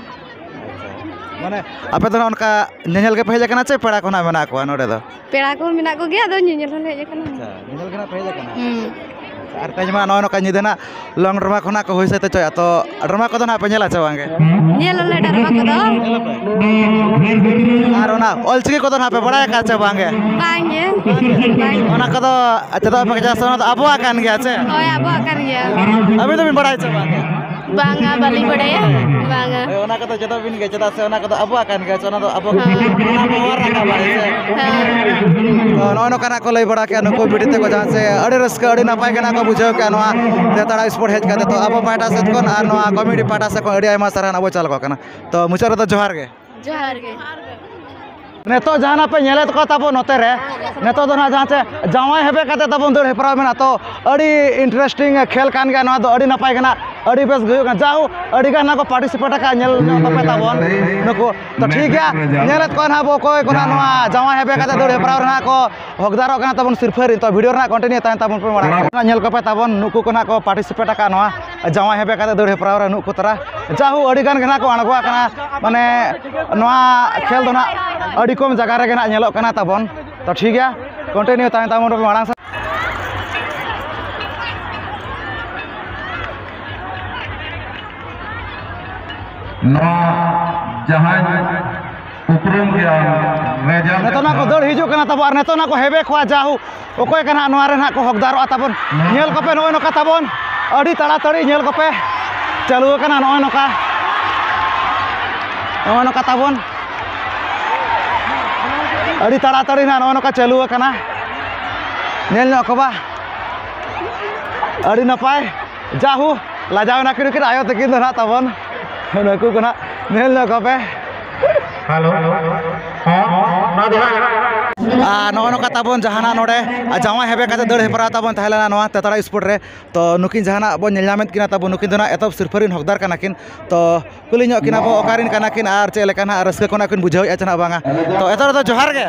ᱟᱪᱪᱷᱟ᱾ ᱢᱟᱱᱮ ᱟᱯᱮ ᱫᱚ ᱱᱟᱜ ᱚᱱᱠᱟ ᱧᱮᱧᱮᱞ ᱜᱮᱯᱮ ᱦᱮᱡ ᱟᱠᱟᱱᱟ ᱪᱮ ᱯᱮᱲᱟ ᱠᱚ ᱱᱟᱜ ᱢᱮᱱᱟᱜ ᱠᱚᱣᱟ ᱱᱚᱰᱮ ᱫᱚ? ᱯᱮᱲᱟ ᱠᱚ ᱢᱮᱱᱟᱜ ᱠᱚᱜᱮᱭᱟ, ᱟᱫᱚ ᱧᱮᱧᱮᱞ ᱦᱚᱸᱞᱮ ᱦᱮᱡ ᱟᱠᱟᱱᱟ᱾ ᱟᱪᱪᱷᱟ, ᱧᱮᱧᱮᱞ ᱜᱮ ᱱᱟᱜ ᱯᱮ ᱦᱮᱡ ᱟᱠᱟᱱᱟ? ᱦᱩᱸ᱾ ᱟᱨ ᱛᱮᱦᱮᱧ ᱢᱟ ᱱᱚᱜᱼᱚᱭ ᱱᱚᱝᱠᱟ ᱧᱤᱫᱟᱹ ᱱᱟᱜ ᱞᱚᱝ ᱰᱨᱟᱢᱟ ᱠᱚ ᱱᱟᱜ ᱠᱚ ᱦᱩᱭ ᱥᱟᱹᱛ ᱦᱚᱪᱚᱭᱟ, ᱛᱚ ᱰᱨᱟᱢᱟ ᱠᱚᱫᱚ ᱱᱟᱜ ᱯᱮ ᱧᱮᱞᱟ ᱪᱮ ᱵᱟᱝ ᱜᱮ? ᱧᱮᱞ ᱟᱞᱮ ᱰᱨᱟᱢᱟ ᱠᱚᱫᱚ᱾ ᱧᱮᱞ ᱟᱯᱮ? ᱟᱨ ᱚᱱᱟ ᱚᱞᱪᱤᱠᱤ ᱠᱚᱫᱚ ᱱᱟᱜ ᱯᱮ ᱵᱟᱲᱟᱭ ᱟᱠᱟᱫ ᱪᱮ ᱵᱟᱝ ᱜᱮ? ᱵᱟᱝ ᱜᱮ᱾ ᱵᱟᱝ ᱜᱮ᱾ ᱚᱱᱟ ᱠᱚᱫᱚ ᱪᱮᱫᱟᱜ ᱵᱟᱯᱮ ᱪᱮᱫᱟᱜ ᱥᱮ ᱚᱱᱟ ᱫᱚ ᱟᱵᱚᱣᱟᱜ ᱠᱟᱱ ᱜᱮᱭᱟ ᱥᱮ? ᱦᱳᱭ, ᱟᱵᱚᱣᱟᱜ ᱠᱟᱱ ᱜᱮᱭᱟ᱾ ᱟᱹᱵᱤᱱ ᱫᱚᱵᱤᱱ ᱵᱟᱲᱟᱭᱟ ᱪᱮ ᱵᱟᱝ ᱜᱮ? ᱵᱟᱝᱟ, ᱵᱟᱹᱞᱤᱧ ᱵᱟᱲᱟᱭᱟ᱾ ᱵᱟᱝᱟ᱾ ᱦᱳᱭ, ᱚᱱᱟ ᱠᱚᱫᱚ ᱪᱮᱫᱟᱜ ᱵᱤᱱ ᱜᱮ, ᱪᱮᱫᱟᱜ ᱥᱮ ᱚᱱᱟ ᱠᱚᱫᱚ ᱟᱵᱚᱣᱟᱜ ᱠᱟᱱ ᱜᱮᱭᱟ ᱥᱮ, ᱚᱱᱟ ᱫᱚ ᱟᱵᱚ ᱦᱮᱸ᱾ ᱚᱱᱟ ᱵᱚ ᱚᱨ ᱨᱟᱠᱟᱵᱟ, ᱦᱮᱸ ᱥᱮ? ᱦᱮᱸ᱾ ᱛᱚ ᱱᱚᱜᱼᱚᱭ ᱱᱚᱝᱠᱟᱱᱟᱜ ᱠᱚ ᱞᱟᱹᱭ ᱵᱟᱲᱟ ᱠᱮᱜᱼᱟ ᱱᱩᱠᱩ ᱵᱤᱴᱤ ᱛᱟᱠᱚ, ᱡᱟᱦᱟᱸ ᱥᱮ ᱟᱹᱰᱤ ᱨᱟᱹᱥᱠᱟᱹ, ᱟᱹᱰᱤ ᱱᱟᱯᱟᱭ ᱜᱮ ᱱᱟᱜ ᱠᱚ ᱵᱩᱡᱷᱟᱹᱣ ᱠᱮᱜᱼᱟ ᱱᱚᱣᱟ ᱡᱟᱛᱟᱲᱟ ᱥᱯᱳᱨᱴ ᱦᱮᱡ ᱠᱟᱛᱮ᱾ ᱛᱚ ᱟᱵᱚ ᱯᱟᱦᱴᱟ ᱥᱮᱫ ᱠᱷᱚᱱ ᱟᱨ ᱱᱚᱣᱟ ᱠᱚᱢᱤᱴᱤ ᱯᱟᱦᱴᱟ ᱥᱮᱫ ᱠᱷᱚᱱ ᱟᱹᱰᱤ ᱟᱭᱢᱟ ᱥᱟᱨᱦᱟᱣ ᱱᱟᱜ ᱵᱚ ᱪᱟᱞ ᱟᱠᱚ ᱠᱟᱱᱟ᱾ ᱛᱚ ᱢᱩᱪᱟᱹᱫ ᱨᱮᱫᱚ ᱡᱚᱦᱟᱨ ᱜᱮ᱾ ᱡᱚᱦᱟᱨ ᱜᱮ᱾ ᱱᱤᱛᱚᱜ ᱡᱟᱦᱟᱱᱟᱜ ᱯᱮ ᱧᱮᱞᱮᱫ ᱠᱚᱣᱟ ᱛᱟᱵᱚ ᱱᱚᱛᱮ ᱨᱮ, ᱱᱤᱛᱚᱜ ᱫᱚ ᱱᱟᱦᱟᱜ ᱡᱟᱦᱟᱸ ᱪᱮ ᱡᱟᱶᱟᱭ ᱦᱮᱵᱮ ᱠᱟᱛᱮ ᱛᱟᱵᱚᱱ ᱫᱟᱹᱲ ᱦᱮᱯᱨᱟᱣ ᱢᱮᱱᱟᱜᱼᱟ, ᱛᱚ ᱟᱹᱰᱤ interesting ᱠᱷᱮᱞ ᱠᱟᱱ ᱜᱮᱭᱟ᱾ ᱱᱚᱣᱟ ᱫᱚ ᱟᱹᱰᱤ ᱱᱟᱯᱟᱭ ᱜᱮ ᱱᱟᱦᱟᱜ, ᱟᱹᱰᱤ ᱵᱮᱥ ᱜᱮ ᱦᱩᱭᱩᱜ ᱠᱟᱱᱟ᱾ ᱡᱟᱦᱳ, ᱟᱹᱰᱤ ᱜᱟᱱ ᱱᱟᱦᱟᱜ ᱠᱚ participate ᱟᱠᱟᱫ, ᱧᱮᱞ ᱧᱚᱜ ᱛᱟᱯᱮ ᱛᱟᱵᱚᱱ ᱱᱩᱠᱩ᱾ ᱛᱚ ᱴᱷᱤᱠ ᱜᱮᱭᱟ, ᱧᱮᱞᱮᱫ ᱠᱚᱣᱟ ᱱᱟᱦᱟᱜ ᱵᱚ ᱚᱠᱚᱭ ᱠᱚ ᱱᱟᱦᱟᱜ ᱱᱚᱣᱟ ᱡᱟᱶᱟᱭ ᱦᱮᱵᱮ ᱠᱟᱛᱮ ᱫᱟᱹᱲ ᱦᱮᱯᱨᱟᱣ ᱨᱮ ᱱᱟᱦᱟᱜ ᱠᱚ ᱦᱚᱠᱫᱟᱨᱚᱜ ᱠᱟᱱᱟ ᱛᱟᱵᱚᱱ ᱥᱤᱨᱯᱷᱟᱹ ᱨᱮ᱾ ᱛᱚ video ᱨᱮᱱᱟᱜ continue ᱛᱟᱦᱮᱱ ᱛᱟᱵᱚᱱ ᱯᱮ ᱢᱟᱲᱟᱝ᱾ ᱧᱮᱞ ᱠᱚᱯᱮ ᱛᱟᱵᱚᱱ ᱱᱩᱠᱩ ᱠᱚ ᱱᱟᱦᱟᱜ ᱠᱚ participate ᱟᱠᱟᱫ ᱱᱚᱣᱟ ᱡᱟᱶᱟᱭ ᱦᱮᱵᱮ ᱠᱟᱛᱮ ᱫᱟᱹᱲ ᱦᱮᱯᱨᱟᱣ ᱨᱮ ᱱᱩᱠᱩ ᱛᱟᱨᱟ᱾ ᱡᱟᱦᱳ, ᱟᱹᱰᱤ ᱜᱟᱱ ᱜᱮ ᱱᱟᱦᱟᱜ ᱠᱚ ᱟᱬᱜᱚ ᱟᱠᱟᱱᱟ, ᱢᱟᱱᱮ ᱱᱚᱣᱟ ᱠᱷᱮᱞ ᱫᱚ ᱱᱟᱦᱟᱜ ᱟᱹᱰᱤ ᱠᱚᱢ ᱡᱟᱭᱜᱟ ᱨᱮᱜᱮ ᱱᱟᱦᱟᱜ ᱧᱮᱞᱚᱜ ᱠᱟᱱᱟ ᱛᱟᱵᱚᱱ᱾ ᱛᱚ ᱴᱷᱤᱠ ᱜᱮᱭᱟ, continue ᱛᱟᱦᱮᱱ ᱛᱟᱵᱚᱱ ᱯᱮ ᱢᱟᱲᱟᱝ ᱥᱮᱫ᱾ ᱱᱚᱣᱟ ᱡᱟᱦᱟᱸᱭ ᱩᱯᱨᱩᱢ ᱜᱮᱭᱟ, ᱨᱮᱡᱟᱞᱴ ᱱᱤᱛᱚᱜ ᱱᱟᱜ ᱠᱚ ᱫᱟᱹᱲ ᱦᱤᱡᱩᱜ ᱠᱟᱱᱟ ᱛᱟᱵᱚ, ᱟᱨ ᱱᱤᱛᱚᱜ ᱱᱟᱜ ᱠᱚ ᱦᱮᱵᱮ ᱠᱚᱣᱟ᱾ ᱡᱟᱦᱳ, ᱚᱠᱚᱭ ᱠᱟᱱᱟ ᱱᱚᱣᱟ ᱨᱮ ᱱᱟᱜ ᱠᱚ ᱦᱚᱠᱫᱟᱨᱚᱜᱼᱟ ᱛᱟᱵᱚᱱ? ᱧᱮᱞ ᱠᱚᱯᱮ, ᱱᱚᱜᱼᱚᱭ ᱱᱚᱝᱠᱟ ᱛᱟᱵᱚᱱ, ᱟᱹᱰᱤ ᱛᱟᱲᱟᱛᱟᱲᱤ ᱧᱮᱞ ᱠᱚᱯᱮ᱾ ᱪᱟᱹᱞᱩ ᱟᱠᱟᱱᱟ ᱱᱚᱜᱼᱚᱭ ᱱᱚᱝᱠᱟ, ᱱᱚᱜᱼᱚᱭ ᱱᱚᱝᱠᱟ ᱛᱟᱵᱚᱱ᱾ ᱟᱹᱰᱤ ᱛᱟᱲᱟᱛᱟᱲᱤ ᱱᱟᱜ ᱱᱚᱜᱼᱚᱭ ᱱᱚᱝᱠᱟ ᱪᱟᱹᱞᱩ ᱟᱠᱟᱱᱟ᱾ ᱧᱮᱞ ᱧᱚᱜ ᱠᱚ ᱵᱟ, ᱟᱹᱰᱤ ᱱᱟᱯᱟᱭ᱾ ᱡᱟᱦᱩ, ᱞᱟᱡᱟᱣ ᱮᱱᱟ ᱠᱤᱱ ᱱᱩᱠᱤᱱ ᱟᱭᱳ ᱛᱟᱹᱠᱤᱱ ᱫᱚ ᱱᱟᱜ ᱛᱟᱵᱚᱱ᱾ ᱱᱩᱠᱩ ᱠᱚ ᱱᱟᱜ ᱧᱮᱞ ᱧᱚᱜ ᱠᱚᱯᱮ᱾ ᱦᱮᱞᱳ᱾ ᱦᱮᱸ, ᱱᱚᱣᱟ ᱫᱚ ᱦᱟᱸᱜ ᱟᱨ ᱱᱚᱜᱼᱚ ᱱᱚᱝᱠᱟ ᱛᱟᱵᱚᱱ ᱡᱟᱦᱟᱱᱟᱜ ᱱᱚᱰᱮ ᱡᱟᱶᱟᱭ ᱦᱮᱵᱮ ᱠᱟᱛᱮ ᱫᱟᱹᱲ ᱦᱮᱯᱨᱟᱣ ᱛᱟᱵᱚᱱ ᱛᱟᱦᱮᱸ ᱞᱮᱱᱟ ᱱᱚᱣᱟ ᱛᱮᱛᱟᱲᱟ ᱥᱯᱳᱨᱴ ᱨᱮ᱾ ᱛᱚ ᱱᱩᱠᱤᱱ ᱡᱟᱦᱟᱱᱟᱜ ᱵᱚᱱ ᱧᱮᱞ ᱧᱟᱢᱮᱫ ᱠᱤᱱᱟ ᱛᱟᱵᱚᱱ, ᱱᱩᱠᱤᱱ ᱫᱚ ᱱᱟᱜ ᱮᱛᱚᱦᱚᱵ ᱥᱤᱨᱯᱷᱟᱹ ᱨᱤᱱ ᱦᱚᱠᱫᱟᱨ ᱠᱟᱱᱟ ᱠᱤᱱ᱾ ᱛᱚ ᱠᱩᱞᱤ ᱧᱚᱜ ᱠᱤᱱᱟ ᱵᱚ ᱚᱠᱟᱨᱮᱱ ᱠᱟᱱᱟ ᱠᱤᱱ ᱟᱨ ᱪᱮᱫ ᱞᱮᱠᱟ ᱱᱟᱜ ᱨᱟᱹᱥᱠᱟᱹ ᱠᱚ ᱱᱟᱜ ᱠᱤᱱ ᱵᱩᱡᱷᱟᱹᱣᱮᱫᱼᱟ ᱪᱮ ᱱᱟᱜ ᱵᱟᱝᱟ᱾ ᱛᱚ ᱮᱛᱚᱦᱚᱵ ᱨᱮᱫᱚ ᱡᱚᱦᱟᱨ ᱜᱮ᱾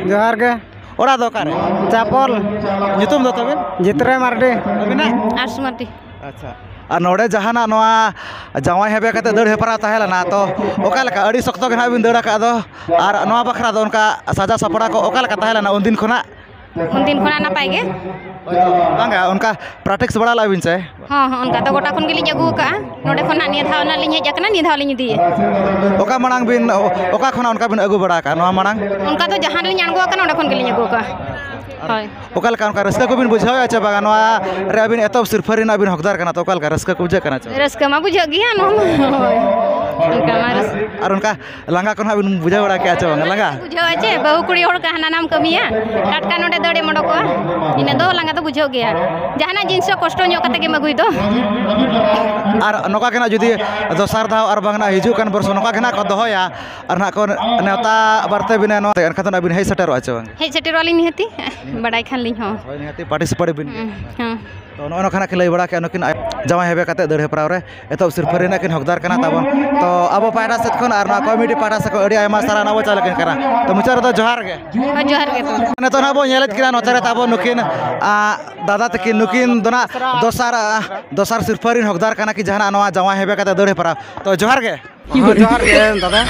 ᱡᱚᱦᱟᱨ ᱜᱮ᱾ ᱚᱲᱟᱜ ᱫᱚ ᱚᱠᱟᱨᱮ? ᱪᱟᱯᱚᱞ᱾ ᱧᱩᱛᱩᱢ ᱫᱚ ᱛᱟᱵᱮᱱ? ᱡᱤᱛᱨᱟᱹᱭ ᱢᱟᱨᱰᱤ᱾ ᱟᱹᱵᱤᱱᱟᱜ? ᱟᱨᱥ ᱢᱟᱨᱰᱤ᱾ ᱟᱪᱪᱷᱟ᱾ ᱟᱨ ᱱᱚᱰᱮ ᱡᱟᱦᱟᱱᱟᱜ ᱱᱚᱣᱟ ᱡᱟᱶᱟᱭ ᱦᱮᱵᱮ ᱠᱟᱛᱮ ᱫᱟᱹᱲ ᱦᱮᱯᱨᱟᱣ ᱛᱟᱦᱮᱸ ᱞᱮᱱᱟ, ᱛᱚ ᱚᱠᱟ ᱞᱮᱠᱟ? ᱟᱹᱰᱤ ᱥᱚᱠᱛᱚ ᱜᱮ ᱱᱟᱦᱟᱜ ᱵᱤᱱ ᱫᱟᱹᱲ ᱟᱠᱟᱫ ᱫᱚ, ᱟᱨ ᱱᱚᱣᱟ ᱵᱟᱠᱷᱨᱟ ᱫᱚ ᱚᱱᱠᱟ ᱥᱟᱡᱟᱣ ᱥᱟᱯᱲᱟᱣ ᱠᱚ ᱚᱠᱟ ᱞᱮᱠᱟ ᱛᱟᱦᱮᱸ ᱞᱮᱱᱟ ᱩᱱᱫᱤᱱ ᱠᱷᱚᱱᱟᱜ? ᱩᱱᱫᱤᱱ ᱠᱷᱚᱱᱟᱜ ᱱᱟᱯᱟᱭ ᱜᱮ᱾ ᱵᱟᱝᱟ, ᱚᱱᱠᱟ ᱯᱨᱮᱠᱴᱤᱥ ᱵᱟᱲᱟ ᱞᱟᱜ ᱵᱤᱱ ᱪᱮ? ᱦᱚᱸ, ᱦᱚᱸ, ᱚᱱᱠᱟ ᱫᱚ ᱜᱚᱴᱟ ᱠᱷᱚᱱ ᱜᱮᱞᱤᱧ ᱟᱹᱜᱩ ᱟᱠᱟᱫᱼᱟ᱾ ᱱᱚᱰᱮ ᱠᱷᱚᱱᱟᱜ ᱱᱤᱭᱟᱹ ᱫᱷᱟᱣ ᱱᱟᱜ ᱞᱤᱧ ᱦᱮᱡ ᱟᱠᱟᱱᱟ, ᱱᱤᱭᱟᱹ ᱫᱷᱟᱣ ᱞᱤᱧ ᱤᱫᱤᱭᱮᱫᱼᱟ᱾ ᱚᱠᱟ ᱢᱟᱲᱟᱝ ᱵᱤᱱ, ᱚᱠᱟ ᱠᱷᱚᱱᱟᱜ ᱚᱱᱠᱟ ᱵᱤᱱ ᱟᱹᱜᱩ ᱵᱟᱲᱟ ᱟᱠᱟᱫᱼᱟ ᱱᱚᱣᱟ ᱢᱟᱲᱟᱝ? ᱚᱱᱠᱟ ᱫᱚ ᱡᱟᱦᱟᱸ ᱨᱮᱞᱤᱧ ᱟᱬᱜᱚ ᱟᱠᱟᱱᱟ, ᱚᱸᱰᱮ ᱠᱷᱚᱱ ᱜᱮᱞᱤᱧ ᱟᱹᱜᱩ ᱟᱠᱟᱫᱼᱟ᱾ ᱦᱳᱭ᱾ ᱚᱠᱟ ᱞᱮᱠᱟ ᱚᱱᱠᱟ ᱨᱟᱹᱥᱠᱟᱹ ᱠᱚᱵᱤᱱ ᱵᱩᱡᱷᱟᱹᱣᱮᱫᱼᱟ ᱪᱮ ᱵᱟᱝᱟ? ᱱᱚᱣᱟ ᱨᱮ ᱟᱹᱵᱤᱱ ᱮᱛᱚᱦᱚᱵ ᱥᱤᱨᱯᱷᱟᱹ ᱨᱮᱱᱟᱜ ᱵᱤᱱ ᱦᱚᱠᱫᱟᱨ ᱠᱟᱱᱟ, ᱛᱚ ᱚᱠᱟ ᱞᱮᱠᱟ ᱨᱟᱹᱥᱠᱟᱹ ᱠᱚ ᱵᱩᱡᱷᱟᱹᱜ ᱠᱟᱱᱟ ᱪᱮ? ᱨᱟᱹᱥᱠᱟᱹ ᱢᱟ ᱵᱩᱡᱷᱟᱹᱜ ᱜᱮᱭᱟ, ᱱᱚᱣᱟ ᱢᱟ, ᱦᱳᱭ᱾ ᱚᱱᱠᱟ ᱢᱟ ᱨᱟᱹᱥᱠᱟᱹ᱾ ᱟᱨ ᱚᱱᱠᱟ ᱞᱟᱸᱜᱟ ᱠᱚ ᱱᱟᱦᱟᱜ ᱵᱤᱱ ᱵᱩᱡᱷᱟᱹᱣ ᱵᱟᱲᱟ ᱠᱮᱜᱼᱟ ᱪᱮ ᱵᱟᱝᱟ ᱞᱟᱸᱜᱟ? ᱵᱩᱡᱷᱟᱹᱣᱟ ᱪᱮ, ᱵᱟᱹᱦᱩ ᱠᱩᱲᱤ ᱦᱚᱲ ᱠᱚ ᱦᱟᱱᱟ ᱱᱟᱢ ᱠᱟᱹᱢᱤᱭᱟ, ᱴᱟᱴᱠᱟ ᱱᱚᱰᱮ ᱫᱟᱹᱲ ᱮᱢ ᱚᱰᱚᱠᱚᱜᱼᱟ, ᱤᱱᱟᱹ ᱫᱚ ᱞᱟᱸᱜᱟ ᱫᱚ ᱵᱩᱡᱷᱟᱹᱜ ᱜᱮᱭᱟ᱾ ᱡᱟᱦᱟᱱᱟᱜ ᱡᱤᱱᱤᱥ ᱦᱚᱸ ᱠᱚᱥᱴᱚ ᱧᱚᱜ ᱠᱟᱛᱮ ᱜᱮᱢ ᱟᱹᱜᱩᱭ ᱫᱚ᱾ ᱟᱨ ᱱᱚᱝᱠᱟ ᱜᱮ ᱱᱟᱦᱟᱜ ᱡᱩᱫᱤ ᱫᱚᱥᱟᱨ ᱫᱷᱟᱣ ᱟᱨ ᱵᱟᱝ ᱱᱟᱦᱟᱜ ᱦᱤᱡᱩᱜ ᱠᱟᱱ ᱵᱚᱨᱥᱚ ᱱᱚᱝᱠᱟ ᱜᱮ ᱱᱟᱦᱟᱜ ᱠᱚ ᱫᱚᱦᱚᱭᱟ ᱟᱨ ᱱᱟᱦᱟᱜ ᱠᱚ ᱱᱮᱣᱛᱟ ᱵᱟᱨᱛᱮ ᱵᱤᱱᱟ ᱱᱚᱣᱟ, ᱮᱱᱠᱷᱟᱱ ᱫᱚ ᱱᱟᱦᱟᱜ ᱵᱤᱱ ᱦᱮᱡ ᱥᱮᱴᱮᱨᱚᱜᱼᱟ ᱪᱮ ᱵᱟᱝ? ᱦᱮᱡ ᱥᱮᱴᱮᱨᱚᱜ ᱟᱹᱞᱤᱧ ᱱᱤᱦᱟᱹᱛᱤ, ᱵᱟᱰᱟᱭ ᱠᱷᱟᱱ ᱞᱤᱧ ᱦᱚᱸ᱾ ᱦᱳᱭ, ᱱᱤᱦᱟᱹᱛᱤ ᱯᱟᱨᱴᱤᱥᱤᱯᱮᱴ ᱵᱤᱱ ᱜᱮ᱾ ᱦᱩᱸ, ᱦᱩᱸ᱾ ᱛᱚ ᱱᱚᱜᱼᱚᱭ ᱱᱚᱝᱠᱟ ᱱᱟᱦᱟᱜ ᱠᱤᱱ ᱞᱟᱹᱭ ᱵᱟᱲᱟ ᱠᱮᱜᱼᱟ ᱱᱩᱠᱤᱱ ᱡᱟᱶᱟᱭ ᱦᱮᱵᱮ ᱠᱟᱛᱮ ᱫᱟᱹᱲ ᱦᱮᱯᱨᱟᱣ ᱨᱮ᱾ ᱮᱛᱚᱦᱚᱵ ᱥᱤᱨᱯᱷᱟᱹ ᱨᱮᱱᱟᱜ ᱠᱤᱱ ᱦᱚᱠᱫᱟᱨ ᱠᱟᱱᱟ ᱛᱟᱵᱚᱱ᱾ ᱛᱚ ᱟᱵᱚ ᱯᱟᱦᱴᱟ ᱥᱮᱫ ᱠᱷᱚᱱ ᱟᱨ ᱱᱚᱣᱟ ᱠᱚᱢᱤᱴᱤ ᱯᱟᱦᱴᱟ ᱥᱮᱫ ᱠᱷᱚᱱ ᱟᱹᱰᱤ ᱟᱭᱢᱟ ᱥᱟᱨᱦᱟᱣ ᱱᱟᱜ ᱵᱚ ᱪᱟᱞ ᱟᱹᱠᱤᱱ ᱠᱟᱱᱟ᱾ ᱛᱚ ᱢᱩᱪᱟᱹᱫ ᱨᱮᱫᱚ ᱡᱚᱦᱟᱨ ᱜᱮ᱾ ᱦᱳᱭ, ᱡᱚᱦᱟᱨ ᱜᱮ᱾ ᱱᱤᱛᱚᱜ ᱱᱟᱜ ᱵᱚ ᱧᱮᱞᱮᱫ ᱠᱤᱱᱟ ᱱᱚᱛᱮ ᱨᱮ ᱛᱟᱵᱚ ᱱᱩᱠᱤᱱ, ᱟ, ᱫᱟᱫᱟ ᱛᱟᱹᱠᱤᱱ, ᱱᱩᱠᱤᱱ ᱫᱚ ᱱᱟᱜ ᱫᱚᱥᱟᱨ, ᱟ, ᱫᱚᱥᱟᱨ ᱥᱤᱨᱯᱷᱟᱹ ᱨᱤᱱ ᱦᱚᱠᱫᱟᱨ ᱠᱟᱱᱟ ᱠᱤᱱ ᱡᱟᱦᱟᱱᱟᱜ ᱱᱚᱣᱟ ᱡᱟᱶᱟᱭ ᱦᱮᱵᱮ ᱠᱟᱛᱮ ᱫᱟᱹᱲ ᱦᱮᱯᱨᱟᱣ᱾ ᱛᱚ ᱡᱚᱦᱟᱨ ᱜᱮ᱾ ᱦᱚᱸ, ᱡᱚᱦᱟᱨ ᱜᱮ ᱫᱟᱫᱟ,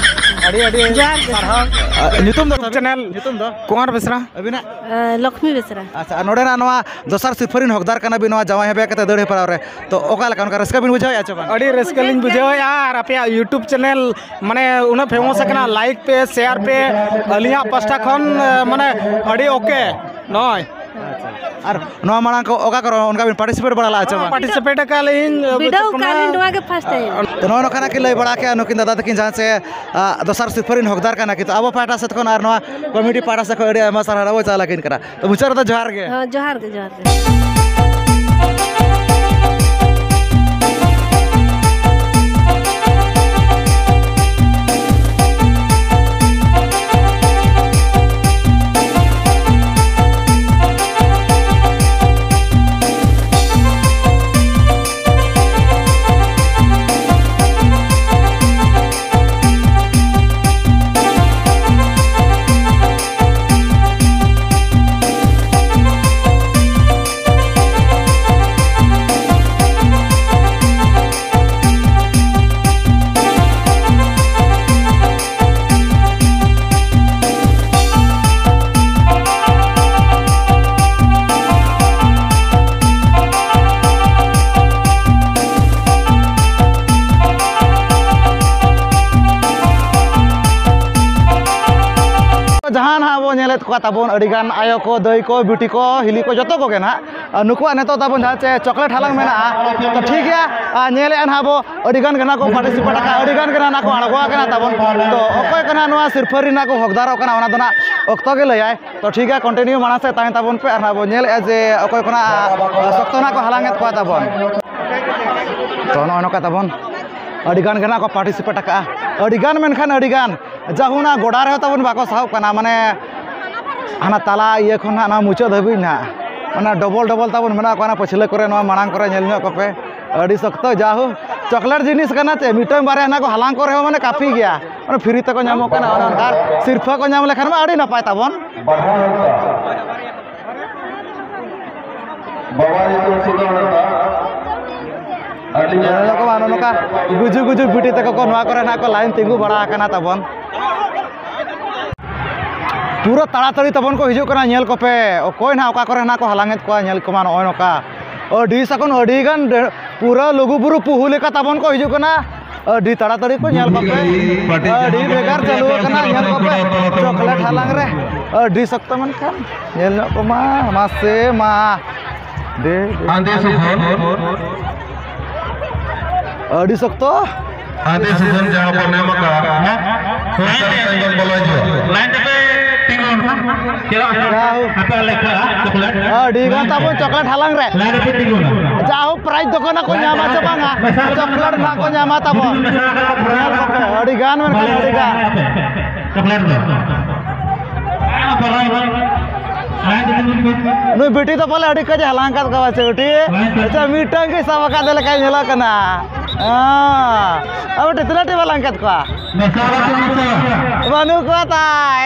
ᱟᱹᱰᱤ ᱟᱹᱰᱤ ᱡᱚᱦᱟᱨ ᱜᱮ᱾ ᱥᱟᱨᱦᱟᱣ᱾ ᱟ, ᱧᱩᱛᱩᱢ ᱫᱚ ᱛᱟᱵᱮᱱ? ᱪᱮᱱᱮᱞ ᱧᱩᱛᱩᱢ ᱫᱚ? ᱠᱩᱢᱟᱨ ᱵᱮᱥᱨᱟ᱾ ᱟᱹᱵᱤᱱᱟᱜ? ᱟ, ᱞᱚᱠᱷᱢᱤ ᱵᱮᱥᱨᱟ᱾ ᱟᱪᱪᱷᱟ, ᱟᱨ ᱱᱚᱰᱮᱱᱟᱜ ᱱᱚᱣᱟ ᱫᱚᱥᱟᱨ ᱥᱤᱨᱯᱷᱟᱹ ᱨᱤᱱ ᱦᱚᱠᱫᱟᱨ ᱠᱟᱱᱟ ᱵᱤᱱ ᱱᱚᱣᱟ ᱡᱟᱶᱟᱭ ᱦᱮᱵᱮ ᱠᱟᱛᱮ ᱫᱟᱹᱲ ᱦᱮᱯᱨᱟᱣ ᱨᱮ, ᱛᱚ ᱚᱠᱟ ᱞᱮᱠᱟ ᱚᱱᱠᱟ ᱨᱟᱹᱥᱠᱟᱹ ᱵᱤᱱ ᱵᱩᱡᱷᱟᱹᱣᱮᱫᱼᱟ ᱪᱮ ᱵᱟᱝ? ᱟᱹᱰᱤ ᱨᱟᱹᱥᱠᱟᱹ ᱞᱤᱧ ᱵᱩᱡᱷᱟᱹᱣᱮᱫᱼᱟ, ᱟᱨ ᱟᱯᱮᱭᱟᱜ YouTube ᱪᱮᱱᱮᱞ ᱢᱟᱱᱮ ᱩᱱᱟᱹᱜ ᱯᱷᱮᱢᱟᱥ ᱟᱠᱟᱱᱟ, ᱞᱟᱭᱤᱠ ᱯᱮ, ᱥᱮᱭᱟᱨ ᱯᱮ, ᱟᱹᱞᱤᱧᱟᱜ ᱯᱟᱥᱴᱟ ᱠᱷᱚᱱ, ᱮ, ᱢᱟᱱᱮ ᱟᱹᱰᱤ ᱳᱠᱮ ᱱᱚᱜᱼᱚᱭ᱾ ᱟᱨ ᱱᱚᱣᱟ ᱢᱟᱲᱟᱝ ᱠᱚ ᱚᱠᱟ ᱠᱚᱨᱮ ᱚᱱᱠᱟ ᱵᱤᱱ ᱯᱟᱨᱴᱤᱥᱤᱯᱮᱴ ᱵᱟᱲᱟ ᱞᱮᱫᱼᱟ ᱪᱮ ᱵᱟᱝ? ᱯᱟᱨᱴᱤᱥᱤᱯᱮᱴ ᱟᱠᱟᱫ ᱞᱤᱧ᱾ ᱵᱤᱰᱟᱹᱣ ᱟᱠᱟᱫ ᱞᱤᱧ, ᱱᱚᱣᱟ ᱜᱮ ᱯᱷᱟᱥᱴ ᱴᱟᱭᱤᱢ᱾ ᱛᱚ, ᱱᱚᱜᱼᱚᱭ ᱱᱚᱝᱠᱟᱱᱟᱜ ᱠᱤᱱ ᱞᱟᱹᱭ ᱵᱟᱲᱟ ᱠᱮᱫᱼᱟ ᱱᱩᱠᱤᱱ ᱫᱟᱫᱟ ᱛᱟᱹᱠᱤᱱ, ᱡᱟᱦᱟᱸ ᱪᱮ, ᱟ, ᱫᱚᱥᱟᱨ ᱥᱤᱨᱯᱷᱟᱹ ᱨᱤᱱ ᱦᱚᱠᱫᱟᱨ ᱠᱟᱱᱟ ᱠᱤᱱ᱾ ᱛᱚ, ᱟᱵᱚ ᱯᱟᱦᱴᱟ ᱥᱮᱫ ᱠᱷᱚᱱ ᱟᱨ ᱱᱚᱣᱟ ᱠᱚᱢᱤᱴᱤ ᱯᱟᱦᱴᱟ ᱥᱮᱫ ᱠᱷᱚᱱ ᱟᱹᱰᱤ ᱟᱭᱢᱟ ᱥᱟᱨᱦᱟᱣ ᱵᱚᱱ ᱪᱟᱞ ᱟᱹᱠᱤᱱ ᱠᱟᱱᱟ᱾ ᱛᱚ, ᱢᱩᱪᱟᱹᱫ ᱨᱮᱫᱚ ᱡᱚᱦᱟᱨ ᱜᱮ᱾ ᱦᱮᱸ, ᱡᱚᱦᱟᱨ ᱜᱮ, ᱡᱚᱦᱟᱨ ᱜᱮ᱾ ᱡᱟᱦᱟᱸ ᱱᱟᱦᱟᱜ ᱵᱚᱱ ᱧᱮᱞᱮᱫ ᱠᱚᱣᱟ ᱛᱟᱵᱚᱱ, ᱟᱹᱰᱤᱜᱟᱱ ᱟᱭᱳ ᱠᱚ, ᱫᱟᱹᱭ ᱠᱚ, ᱵᱤᱴᱤ ᱠᱚ, ᱦᱤᱞᱤ ᱠᱚ, ᱡᱚᱛᱚ ᱠᱚᱜᱮ ᱱᱟᱦᱟᱜ, ᱟᱨ ᱱᱩᱠᱩᱣᱟᱜ ᱱᱤᱛᱚᱜ ᱛᱟᱵᱚᱱ ᱡᱟᱦᱟᱸ ᱪᱮ ᱪᱚᱠᱞᱮᱴ ᱦᱟᱞᱟᱝ ᱢᱮᱱᱟᱜᱼᱟ, ᱛᱚ ᱴᱷᱤᱠ ᱜᱮᱭᱟ, ᱟᱨ ᱧᱮᱞᱮᱫᱼᱟ ᱱᱟᱦᱟᱜ ᱵᱚ, ᱟᱹᱰᱤᱜᱟᱱ ᱜᱮ ᱱᱟᱦᱟᱜ ᱠᱚ ᱯᱟᱨᱴᱤᱥᱤᱯᱮᱴ ᱟᱠᱟᱫᱼᱟ, ᱟᱹᱰᱤᱜᱟᱱ ᱜᱮ ᱱᱟᱦᱟᱜ ᱠᱚ ᱟᱬᱜᱚ ᱟᱠᱟᱱᱟ ᱛᱟᱵᱚᱱ᱾ ᱛᱚ ᱚᱠᱚᱭ ᱠᱚ ᱱᱟᱦᱟᱜ ᱱᱚᱣᱟ ᱥᱤᱨᱯᱷᱟᱹ ᱨᱮᱱᱟᱜ ᱠᱚ ᱦᱚᱠᱫᱟᱨᱚᱜ ᱠᱟᱱᱟ, ᱚᱱᱟ ᱫᱚ ᱱᱟᱦᱟᱜ ᱚᱠᱛᱚ ᱜᱮ ᱞᱟᱹᱭᱟᱭ᱾ ᱛᱚ ᱴᱷᱤᱠ ᱜᱮᱭᱟ, ᱠᱚᱱᱴᱤᱱᱤᱭᱩ ᱢᱟᱲᱟᱝ ᱥᱮᱫ ᱛᱟᱦᱮᱱ ᱛᱟᱵᱚᱱ ᱯᱮ, ᱟᱨ ᱱᱟᱦᱟᱜ ᱵᱚᱱ ᱧᱮᱞᱮᱫᱼᱟ ᱡᱮ ᱚᱠᱚᱭ ᱠᱚ ᱱᱟᱦᱟᱜ ᱥᱚᱠᱛᱚ ᱱᱟᱦᱟᱜ ᱠᱚ ᱦᱟᱞᱟᱝ ᱮᱫ ᱠᱚᱣᱟ ᱛᱟᱵᱚᱱ᱾ ᱛᱚ ᱱᱚᱜᱼᱚᱭ ᱱᱚᱝᱠᱟ ᱛᱟᱵᱚᱱ, ᱟᱹᱰᱤᱜᱟᱱ ᱜᱮ ᱱᱟᱦᱟᱜ ᱠᱚ ᱯᱟᱨᱴᱤᱥᱤᱯᱮᱴ ᱟᱠᱟᱫᱼᱟ, ᱟᱹᱰᱤᱜᱟᱱ, ᱢᱮᱱᱠᱷᱟᱱ ᱟᱹᱰᱤᱜᱟᱱ᱾ ᱡᱟᱦᱩ ᱚᱱᱟ ᱜᱚᱰᱟ ᱨᱮᱦᱚᱸ ᱛᱟᱵᱚᱱ ᱵᱟᱠᱚ ᱥᱟᱦᱚᱵ ᱠᱟᱱᱟ, ᱢᱟᱱᱮ ᱦᱟᱱᱟ ᱛᱟᱞᱟ ᱤᱭᱟᱹ ᱠᱷᱚᱱ ᱱᱟᱦᱟᱜ ᱱᱚᱣᱟ ᱢᱩᱪᱟᱹᱫ ᱦᱟᱹᱵᱤᱡ ᱱᱟᱦᱟᱜ, ᱢᱟᱱᱮ ᱰᱚᱵᱚᱞ ᱰᱚᱵᱚᱞ ᱛᱟᱵᱚᱱ ᱢᱮᱱᱟᱜ ᱠᱚᱣᱟ ᱚᱱᱟ ᱯᱟᱹᱪᱷᱞᱟᱹ ᱠᱚᱨᱮ, ᱱᱚᱣᱟ ᱢᱟᱲᱟᱝ ᱠᱚᱨᱮ ᱧᱮᱞ ᱧᱚᱜ ᱠᱚᱯᱮ, ᱟᱹᱰᱤ ᱥᱚᱠᱛᱚ᱾ ᱡᱟᱦᱩ ᱪᱚᱠᱞᱮᱴ ᱡᱤᱱᱤᱥ ᱠᱟᱱᱟ ᱪᱮ, ᱢᱤᱫᱴᱟᱝ ᱵᱟᱨᱭᱟ ᱦᱮᱱᱟᱜ ᱠᱚ ᱦᱟᱞᱟᱝ ᱠᱚ ᱨᱮᱦᱚᱸ ᱢᱟᱱᱮ ᱠᱟᱯᱷᱤ ᱜᱮᱭᱟ, ᱢᱟᱱᱮ ᱯᱷᱨᱤ ᱛᱮᱠᱚ ᱧᱟᱢᱚᱜ ᱠᱟᱱᱟ, ᱚᱱᱮ ᱚᱱᱠᱟ ᱥᱤᱨᱯᱷᱟᱹ ᱠᱚ ᱧᱟᱢ ᱞᱮᱠᱷᱟᱱ ᱢᱟ ᱟᱹᱰᱤ ᱱᱟᱯᱟᱭ ᱛᱟᱵᱚᱱ᱾ ᱵᱟᱵᱟ ᱧᱩᱛᱩᱢ ᱥᱤᱫᱷᱩ ᱦᱟᱸᱥᱫᱟ᱾ ᱟᱹᱰᱤ ᱧᱮᱞ ᱧᱟᱢᱚᱜ ᱠᱟᱱᱟ, ᱱᱚᱜᱼᱚ ᱱᱚᱝᱠᱟ ᱜᱩᱡᱩ ᱜᱩᱡᱩ ᱵᱤᱴᱤ ᱛᱟᱠᱚ ᱠᱚ ᱱᱚᱣᱟ ᱠᱚᱨᱮ ᱱᱟᱜ ᱠᱚ ᱞᱟᱭᱤᱱ ᱛᱤᱸᱜᱩ ᱵᱟᱲᱟ ᱟᱠᱟᱱᱟ ᱛᱟᱵᱚᱱ᱾ ᱯᱩᱨᱟᱹ ᱛᱟᱲᱟᱛᱟᱲᱤ ᱛᱟᱵᱚᱱ ᱠᱚ ᱦᱤᱡᱩᱜ ᱠᱟᱱᱟ, ᱧᱮᱞ ᱠᱚᱯᱮ ᱚᱠᱚᱭ ᱱᱟᱜ ᱚᱠᱟ ᱠᱚᱨᱮ ᱱᱟᱜ ᱠᱚ ᱦᱟᱞᱟᱝ ᱮᱫ ᱠᱚᱣᱟ, ᱧᱮᱞ ᱠᱚᱢᱟ ᱱᱚᱜᱼᱚᱭ ᱱᱚᱝᱠᱟ ᱟᱹᱰᱤ ᱥᱟᱠᱚᱱ ᱟᱹᱰᱤ ᱜᱟᱱ ᱰᱮ-, ᱯᱩᱨᱟᱹ ᱞᱩᱜᱩᱵᱩᱨᱩ ᱯᱩᱦᱩ ᱞᱮᱠᱟ ᱛᱟᱵᱚᱱ ᱠᱚ ᱦᱤᱡᱩᱜ ᱠᱟᱱᱟ᱾ ᱟᱹᱰᱤ ᱛᱟᱲᱟᱛᱟᱲᱤ ᱠᱚ ᱧᱮᱞ ᱠᱚᱯᱮ, ᱟᱹᱰᱤ ᱵᱷᱮᱜᱟᱨ ᱪᱟᱹᱞᱩ ᱟᱠᱟᱱᱟ᱾ ᱧᱮᱞ ᱠᱚᱯᱮ, ᱪᱚᱠᱞᱮᱴ ᱦᱟᱞᱟᱝ ᱨᱮ ᱟᱹᱰᱤ ᱥᱚᱠᱛᱚ, ᱢᱮᱱᱠᱷᱟᱱ ᱧᱮᱞ ᱧᱚᱜ ᱠᱚᱢᱟ, ᱢᱟᱥᱮ ᱢᱟ᱾ ᱫᱮ, ᱫᱮ᱾ ᱟᱹᱰᱤ ᱥᱚᱠᱛᱚ᱾ ᱟᱹᱰᱤ ᱥᱩᱥᱟᱹᱨ ᱡᱟᱦᱟᱸ ᱵᱚᱱ ᱮᱢ ᱟᱠᱟᱫ, ᱦᱮᱸ? ᱚᱱᱠᱟ ᱞᱮᱠᱟ ᱧᱮᱞ ᱵᱚᱞᱚ ᱦᱤᱡᱩᱜᱼᱟ᱾ ᱞᱟᱭᱤᱱ ᱨᱮᱯᱮ ᱛᱤᱸᱜᱩᱱᱟ᱾ ᱪᱮᱫᱟᱜ ᱥᱮ ᱡᱟᱦᱳ᱾ ᱟᱯᱮ ᱞᱮᱠᱟ ᱪᱚᱠᱞᱮᱴ᱾ ᱟᱹᱰᱤ ᱜᱟᱱ ᱛᱟᱵᱚᱱ ᱪᱚᱠᱞᱮᱴ ᱦᱟᱞᱟᱝ ᱨᱮ᱾ ᱞᱟᱭᱤᱱ ᱨᱮᱯᱮ ᱛᱤᱸᱜᱩᱱᱟ᱾ ᱡᱟᱦᱳ, ᱯᱨᱟᱭᱤᱡᱽ ᱫᱚ ᱠᱟᱱᱟ ᱠᱚ ᱧᱟᱢᱟ ᱥᱮ ᱵᱟᱝᱟ? ᱪᱚᱠᱞᱮᱴ ᱱᱟᱜ ᱠᱚ ᱧᱟᱢᱟ ᱛᱟᱵᱚᱱ᱾ ᱧᱮᱞ ᱠᱚᱯᱮ, ᱟᱹᱰᱤ ᱜᱟᱱ ᱢᱮᱱᱟᱜᱼᱟ, ᱟᱹᱰᱤ ᱜᱟᱱ᱾ ᱪᱚᱠᱞᱮᱴ ᱫᱚ᱾ ᱱᱩᱭ ᱵᱤᱴᱤ ᱫᱚ ᱯᱟᱞᱮ ᱟᱹᱰᱤ ᱠᱟᱡᱮ ᱦᱟᱞᱟᱝ ᱟᱠᱟᱫ ᱠᱚᱣᱟ ᱪᱮ ᱵᱤᱴᱤ? ᱟᱪᱪᱷᱟ, ᱢᱤᱫᱴᱟᱝ ᱜᱮ ᱥᱟᱵ ᱟᱠᱟᱫ ᱞᱮᱠᱟᱭ ᱧᱮᱞᱚᱜ ᱠᱟᱱᱟ᱾ ᱦᱮᱸ᱾ ᱟᱵᱚ ᱴᱷᱮᱱ ᱛᱤᱱᱟᱹᱜ ᱴᱤ ᱦᱟᱞᱟᱝ ᱟᱠᱟᱫ ᱠᱚᱣᱟ? ᱵᱟᱹᱱᱩᱜ ᱠᱚᱣᱟ ᱛᱟᱭ᱾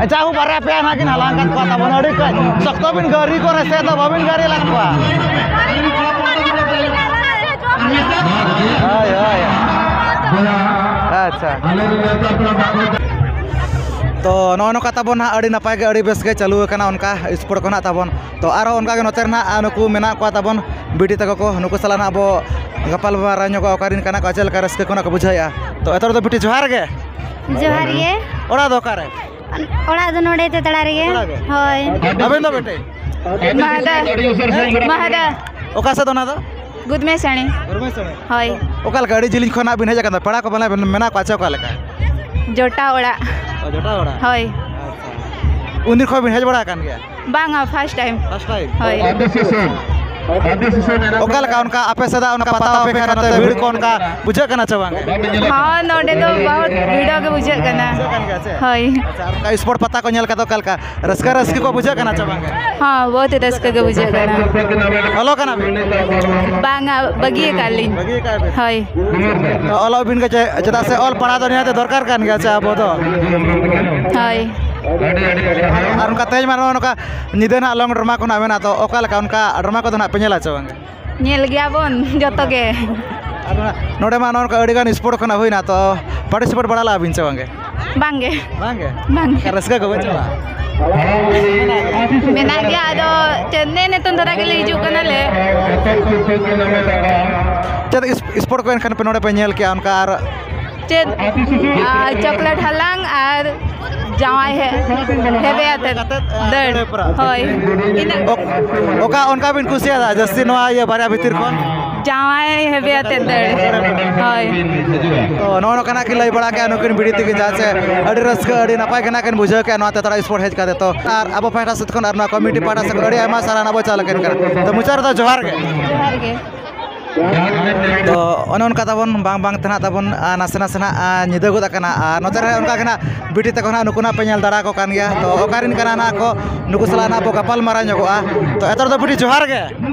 ᱟᱪᱪᱷᱟ, ᱟᱵᱚ ᱵᱟᱨᱭᱟ ᱯᱮᱭᱟ ᱱᱟᱜ ᱠᱤᱱ ᱦᱟᱞᱟᱝ ᱟᱠᱟᱫ ᱠᱚᱣᱟ ᱛᱟᱵᱚᱱ, ᱟᱹᱰᱤ ᱠᱟᱡ ᱥᱚᱠᱛᱚ ᱵᱤᱱ ᱜᱟᱹᱨᱤ ᱠᱚ ᱨᱮᱥᱮ ᱫᱚ ᱵᱟᱵᱤᱱ ᱜᱟᱹᱨᱤ ᱞᱮᱫ ᱠᱚᱣᱟ᱾ ᱦᱳᱭ, ᱦᱳᱭ᱾ ᱟᱪᱪᱷᱟ᱾ ᱛᱚ, ᱱᱚᱜᱼᱚ ᱱᱚᱝᱠᱟ ᱛᱟᱵᱚᱱ ᱦᱟᱸᱜ ᱟᱹᱰᱤ ᱱᱟᱯᱟᱭ ᱜᱮ, ᱟᱹᱰᱤ ᱵᱮᱥ ᱜᱮ ᱪᱟᱹᱞᱩ ᱟᱠᱟᱱᱟ ᱚᱱᱠᱟ ᱥᱯᱳᱨᱴ ᱠᱚ ᱱᱟᱜ ᱛᱟᱵᱚᱱ᱾ ᱛᱚ, ᱟᱨᱦᱚᱸ ᱚᱱᱠᱟ ᱜᱮ ᱱᱚᱛᱮ ᱨᱮ ᱱᱟᱜ, ᱟ, ᱱᱩᱠᱩ ᱢᱮᱱᱟᱜ ᱠᱚᱣᱟ ᱛᱟᱵᱚᱱ ᱵᱤᱴᱤ ᱛᱟᱠᱚ ᱠᱚ, ᱱᱩᱠᱩ ᱥᱟᱞᱟᱜ ᱱᱟᱜ ᱟᱵᱚ ᱜᱟᱯᱟᱞᱢᱟᱨᱟᱣ ᱧᱚᱜᱚᱜᱼᱟ, ᱚᱠᱟ ᱨᱮᱱ ᱠᱟᱱᱟ ᱠᱚ, ᱪᱮᱫ ᱞᱮᱠᱟ ᱨᱟᱹᱥᱠᱟᱹ ᱠᱚ ᱱᱟᱜ ᱠᱚ ᱵᱩᱡᱷᱟᱹᱣᱮᱫᱼᱟ᱾ ᱛᱚ, ᱮᱛᱚᱦᱚᱵ ᱨᱮᱫᱚ ᱵᱤᱴᱤ ᱡᱚᱦᱟᱨ ᱜᱮ᱾ ᱡᱚᱦᱟᱨ ᱜᱮ᱾ ᱚᱲᱟᱜ ᱫᱚ ᱚᱠᱟᱨᱮ? ᱚᱲᱟᱜ ᱫᱚ ᱱᱚᱰᱮ ᱛᱮᱛᱲᱟ ᱨᱮᱜᱮ᱾ ᱛᱮᱛᱲᱟ ᱜᱮ? ᱦᱳᱭ᱾ ᱟᱵᱮᱱ ᱫᱚ ᱵᱤᱴᱤ? ᱢᱟᱦᱫᱟ᱾ ᱢᱟᱦᱫᱟ᱾ ᱚᱠᱟ ᱥᱮᱫ ᱚᱱᱟ ᱫᱚ? ᱜᱩᱫᱽᱢᱮ ᱥᱟᱹᱲᱤ᱾ ᱜᱩᱫᱽᱢᱮ ᱥᱟᱹᱲᱤ? ᱦᱳᱭ᱾ ᱚᱠᱟ ᱞᱮᱠᱟ, ᱟᱹᱰᱤ ᱡᱤᱞᱤᱧ ᱠᱷᱚᱱᱟᱜ ᱵᱤᱱ ᱦᱮᱡ ᱟᱠᱟᱱ ᱫᱚ, ᱯᱮᱲᱟ ᱠᱚ ᱯᱟᱞᱮ ᱵᱮᱱ ᱢᱮᱱᱟᱜ ᱠᱚᱣᱟ ᱪᱮ ᱚᱠᱟ ᱞᱮᱠᱟ? ᱡᱚᱴᱟᱣ ᱚᱲᱟᱜ᱾ ᱚ, ᱡᱚᱴᱟᱣ ᱚᱲᱟᱜ? ᱦᱳᱭ᱾ ᱟᱪᱪᱷᱟ᱾ ᱩᱱ ᱫᱤᱱ ᱠᱷᱚᱱ ᱵᱤᱱ ᱦᱮᱡ ᱵᱟᱲᱟ ᱟᱠᱟᱱ ᱜᱮᱭᱟ? ᱵᱟᱝᱟ, first time᱾ First time? ᱦᱳᱭ᱾ ᱚᱠᱟ ᱞᱮᱠᱟ ᱚᱱᱠᱟ ᱟᱯᱮ ᱥᱮᱫᱟᱜ ᱚᱱᱠᱟ ᱯᱟᱛᱟ ᱯᱮ ᱠᱷᱟᱱ ᱱᱚᱛᱮ ᱵᱷᱤᱲ ᱠᱚ ᱚᱱᱠᱟ ᱵᱩᱡᱷᱟᱹᱜ ᱠᱟᱱᱟ ᱪᱮ ᱵᱟᱝ? ᱦᱚᱸ, ᱱᱚᱰᱮ ᱫᱚ ᱵᱚᱦᱩᱛ ᱵᱷᱤᱲ ᱜᱮ ᱵᱩᱡᱷᱟᱹᱜ ᱠᱟᱱᱟ᱾ ᱵᱩᱡᱷᱟᱹᱜ ᱠᱟᱱ ᱜᱮᱭᱟ ᱪᱮ? ᱦᱳᱭ᱾ ᱟᱪᱪᱷᱟ, ᱟᱨ ᱚᱱᱠᱟ sport ᱯᱟᱛᱟ ᱠᱚ ᱧᱮᱞ ᱠᱟᱛᱮ ᱚᱠᱟ ᱞᱮᱠᱟ? ᱨᱟᱹᱥᱠᱟᱹ, ᱨᱟᱹᱥᱠᱟᱹ ᱠᱚ ᱵᱩᱡᱷᱟᱹᱜ ᱠᱟᱱᱟ ᱪᱮ ᱵᱟᱝ? ᱦᱚᱸ, ᱵᱚᱦᱩᱛ ᱨᱟᱹᱥᱠᱟᱹ ᱜᱮ ᱵᱩᱡᱷᱟᱹᱜ ᱠᱟᱱᱟ᱾ ᱚᱞᱚᱜ ᱠᱟᱱᱟ ᱵᱤᱱ? ᱵᱟᱝᱟ, ᱵᱟᱹᱜᱤ ᱟᱠᱟᱫ ᱞᱤᱧ᱾ ᱵᱟᱹᱜᱤ ᱟᱠᱟᱫ ᱵᱤᱱ? ᱦᱳᱭ᱾ ᱛᱚ, ᱚᱞᱚᱜ ᱵᱤᱱ ᱜᱮ ᱪᱮ-, ᱪᱮᱫᱟᱜ ᱥᱮ ᱚᱞ ᱯᱟᱲᱦᱟᱣ ᱫᱚ ᱱᱤᱦᱟᱹᱛ ᱫᱚᱨᱠᱟᱨ ᱠᱟᱱ ᱜᱮᱭᱟ ᱪᱮ ᱟᱵᱚ ᱫᱚ᱾ ᱦᱳᱭ᱾ ᱟᱨ ᱚᱱᱠᱟ ᱛᱮᱦᱮᱧ ᱢᱟ ᱱᱚᱜᱼᱚ ᱱᱚᱝᱠᱟ ᱧᱤᱫᱟᱹ ᱱᱟᱜ long drama ᱠᱚ ᱱᱟᱜ ᱢᱮᱱᱟᱜᱼᱟ, ᱛᱚ ᱚᱠᱟ ᱞᱮᱠᱟ ᱚᱱᱠᱟ drama ᱠᱚᱫᱚ ᱱᱟᱜ ᱯᱮ ᱧᱮᱞᱟ ᱪᱮ ᱵᱟᱝ? ᱧᱮᱞ ᱜᱮᱭᱟ ᱵᱚᱱ ᱡᱚᱛᱚ ᱜᱮ᱾ ᱟᱨ ᱱᱚᱰᱮ ᱢᱟ ᱱᱚᱜᱼᱚ ᱱᱚᱝᱠᱟ ᱟᱹᱰᱤ ᱜᱟᱱ ᱥᱯᱳᱨᱴ ᱠᱷᱚᱱᱟᱜ ᱦᱩᱭᱱᱟ, ᱛᱚ ᱯᱟᱨᱴᱤᱥᱤᱯᱮᱴ ᱵᱟᱲᱟ ᱞᱟᱜᱼᱟ ᱵᱤᱱ ᱥᱮ ᱵᱟᱝᱜᱮ? ᱵᱟᱝᱜᱮ᱾ ᱵᱟᱝᱜᱮ? ᱵᱟᱝᱜᱮ᱾ ᱨᱟᱹᱥᱠᱟᱹ ᱜᱮ ᱵᱟᱹᱪᱩᱜᱼᱟ? ᱢᱮᱱᱟᱜ ᱜᱮᱭᱟ, ᱟᱫᱚ ᱪᱮᱫ ᱱᱮ ᱱᱤᱛᱚᱝ ᱫᱷᱟᱨᱟ ᱜᱮᱞᱮ ᱦᱤᱡᱩᱜ ᱠᱟᱱᱟᱞᱮ᱾ ᱪᱮᱫ ᱥᱯᱳᱨᱴ ᱠᱚ ᱮᱱᱠᱷᱟᱱ ᱯᱮ ᱱᱚᱰᱮ ᱯᱮ ᱧᱮᱞ ᱠᱮᱜᱼᱟ ᱚᱱᱠᱟ? ᱟᱨ ᱪᱮᱫ? ᱟᱨ ᱪᱚᱠᱞᱮᱴ ᱦᱟᱞᱟᱝ ᱟᱨ ᱡᱟᱶᱟᱭ ᱦᱮ-, ᱦᱮᱵᱮ ᱟᱛᱮᱫ ᱫᱟᱹᱲ᱾ ᱦᱳᱭ᱾ ᱤᱱᱟᱹ ᱚᱠ-, ᱚᱠᱟ ᱚᱱᱠᱟ ᱵᱤᱱ ᱠᱩᱥᱤᱭᱟᱫᱟ ᱡᱟᱹᱥᱛᱤ ᱱᱚᱣᱟ ᱤᱭᱟᱹ ᱵᱟᱨᱭᱟ ᱵᱷᱤᱛᱤᱨ ᱠᱷᱚᱱ? ᱡᱟᱶᱟᱭ ᱦᱮᱵᱮ ᱟᱛᱮᱫ ᱫᱟᱹᱲ᱾ ᱦᱳᱭ᱾ ᱛᱚ, ᱱᱚᱜᱼᱚ ᱱᱚᱝᱠᱟᱱᱟᱜ ᱠᱤᱱ ᱞᱟᱹᱭ ᱵᱟᱲᱟ ᱠᱮᱜᱼᱟ ᱱᱩᱠᱤᱱ ᱵᱤᱴᱤ ᱛᱤᱠᱤᱱ, ᱡᱟᱦᱟᱸ ᱪᱮ ᱟᱹᱰᱤ ᱨᱟᱹᱥᱠᱟᱹ, ᱟᱹᱰᱤ ᱱᱟᱯᱟᱭ ᱜᱮ ᱱᱟᱜ ᱠᱤᱱ ᱵᱩᱡᱷᱟᱹᱣ ᱠᱮᱜᱼᱟ ᱱᱚᱣᱟ ᱛᱮᱛᱟᱲᱟ ᱥᱯᱳᱨᱴ ᱦᱮᱡ ᱠᱟᱛᱮ᱾ ᱛᱚ, ᱟᱨ ᱟᱵᱚ ᱯᱟᱦᱴᱟ ᱥᱮᱫ ᱠᱷᱚᱱ ᱟᱨ ᱱᱚᱣᱟ ᱠᱚᱢᱤᱴᱤ ᱯᱟᱦᱴᱟ ᱥᱮᱫ ᱠᱷᱚᱱ ᱟᱹᱰᱤ ᱟᱭᱢᱟ ᱥᱟᱨᱦᱟᱣ ᱱᱟᱜ ᱵᱚ ᱪᱟᱞ ᱟᱹᱠᱤᱱ ᱠᱟᱱᱟ᱾ ᱛᱚ, ᱢᱩᱪᱟᱹᱫ ᱨᱮᱫᱚ ᱡᱚᱦᱟᱨ ᱜᱮ᱾ ᱡᱚᱦᱟᱨ ᱜᱮ᱾ ᱛᱚ, ᱚᱱᱮ ᱚᱱᱠᱟ ᱛᱟᱵᱚᱱ ᱵᱟᱝ ᱵᱟᱝ ᱛᱮ ᱱᱟᱜ ᱛᱟᱵᱚᱱ, ᱟᱨ ᱱᱟᱥᱮ ᱱᱟᱥᱮ ᱱᱟᱜ, ᱟᱨ ᱧᱤᱫᱟᱹ ᱜᱚᱫ ᱟᱠᱟᱱᱟ᱾ ᱟᱨ ᱱᱚᱛᱮ ᱨᱮ ᱚᱱᱠᱟ ᱜᱮ ᱱᱟᱜ ᱵᱤᱴᱤ ᱛᱟᱠᱚ ᱱᱟᱜ ᱱᱩᱠᱩ ᱱᱟᱜ ᱯᱮ ᱧᱮᱞ ᱫᱟᱲᱟ ᱠᱚ ᱠᱟᱱ ᱜᱮᱭᱟ᱾ ᱛᱚ, ᱚᱠᱟ ᱨᱮᱱ ᱠᱟᱱᱟ ᱱᱟᱜ ᱠᱚ, ᱱᱩᱠᱩ ᱥᱟᱞᱟᱜ ᱱᱟᱜ ᱵᱚ ᱜᱟᱯᱟᱞ ᱢᱟᱨᱟᱣ ᱧᱚᱜᱚᱜᱼᱟ᱾ ᱛᱚ, ᱮᱛᱚᱨ ᱫᱚ ᱵᱤᱴᱤ ᱡᱚᱦᱟᱨ ᱜᱮ᱾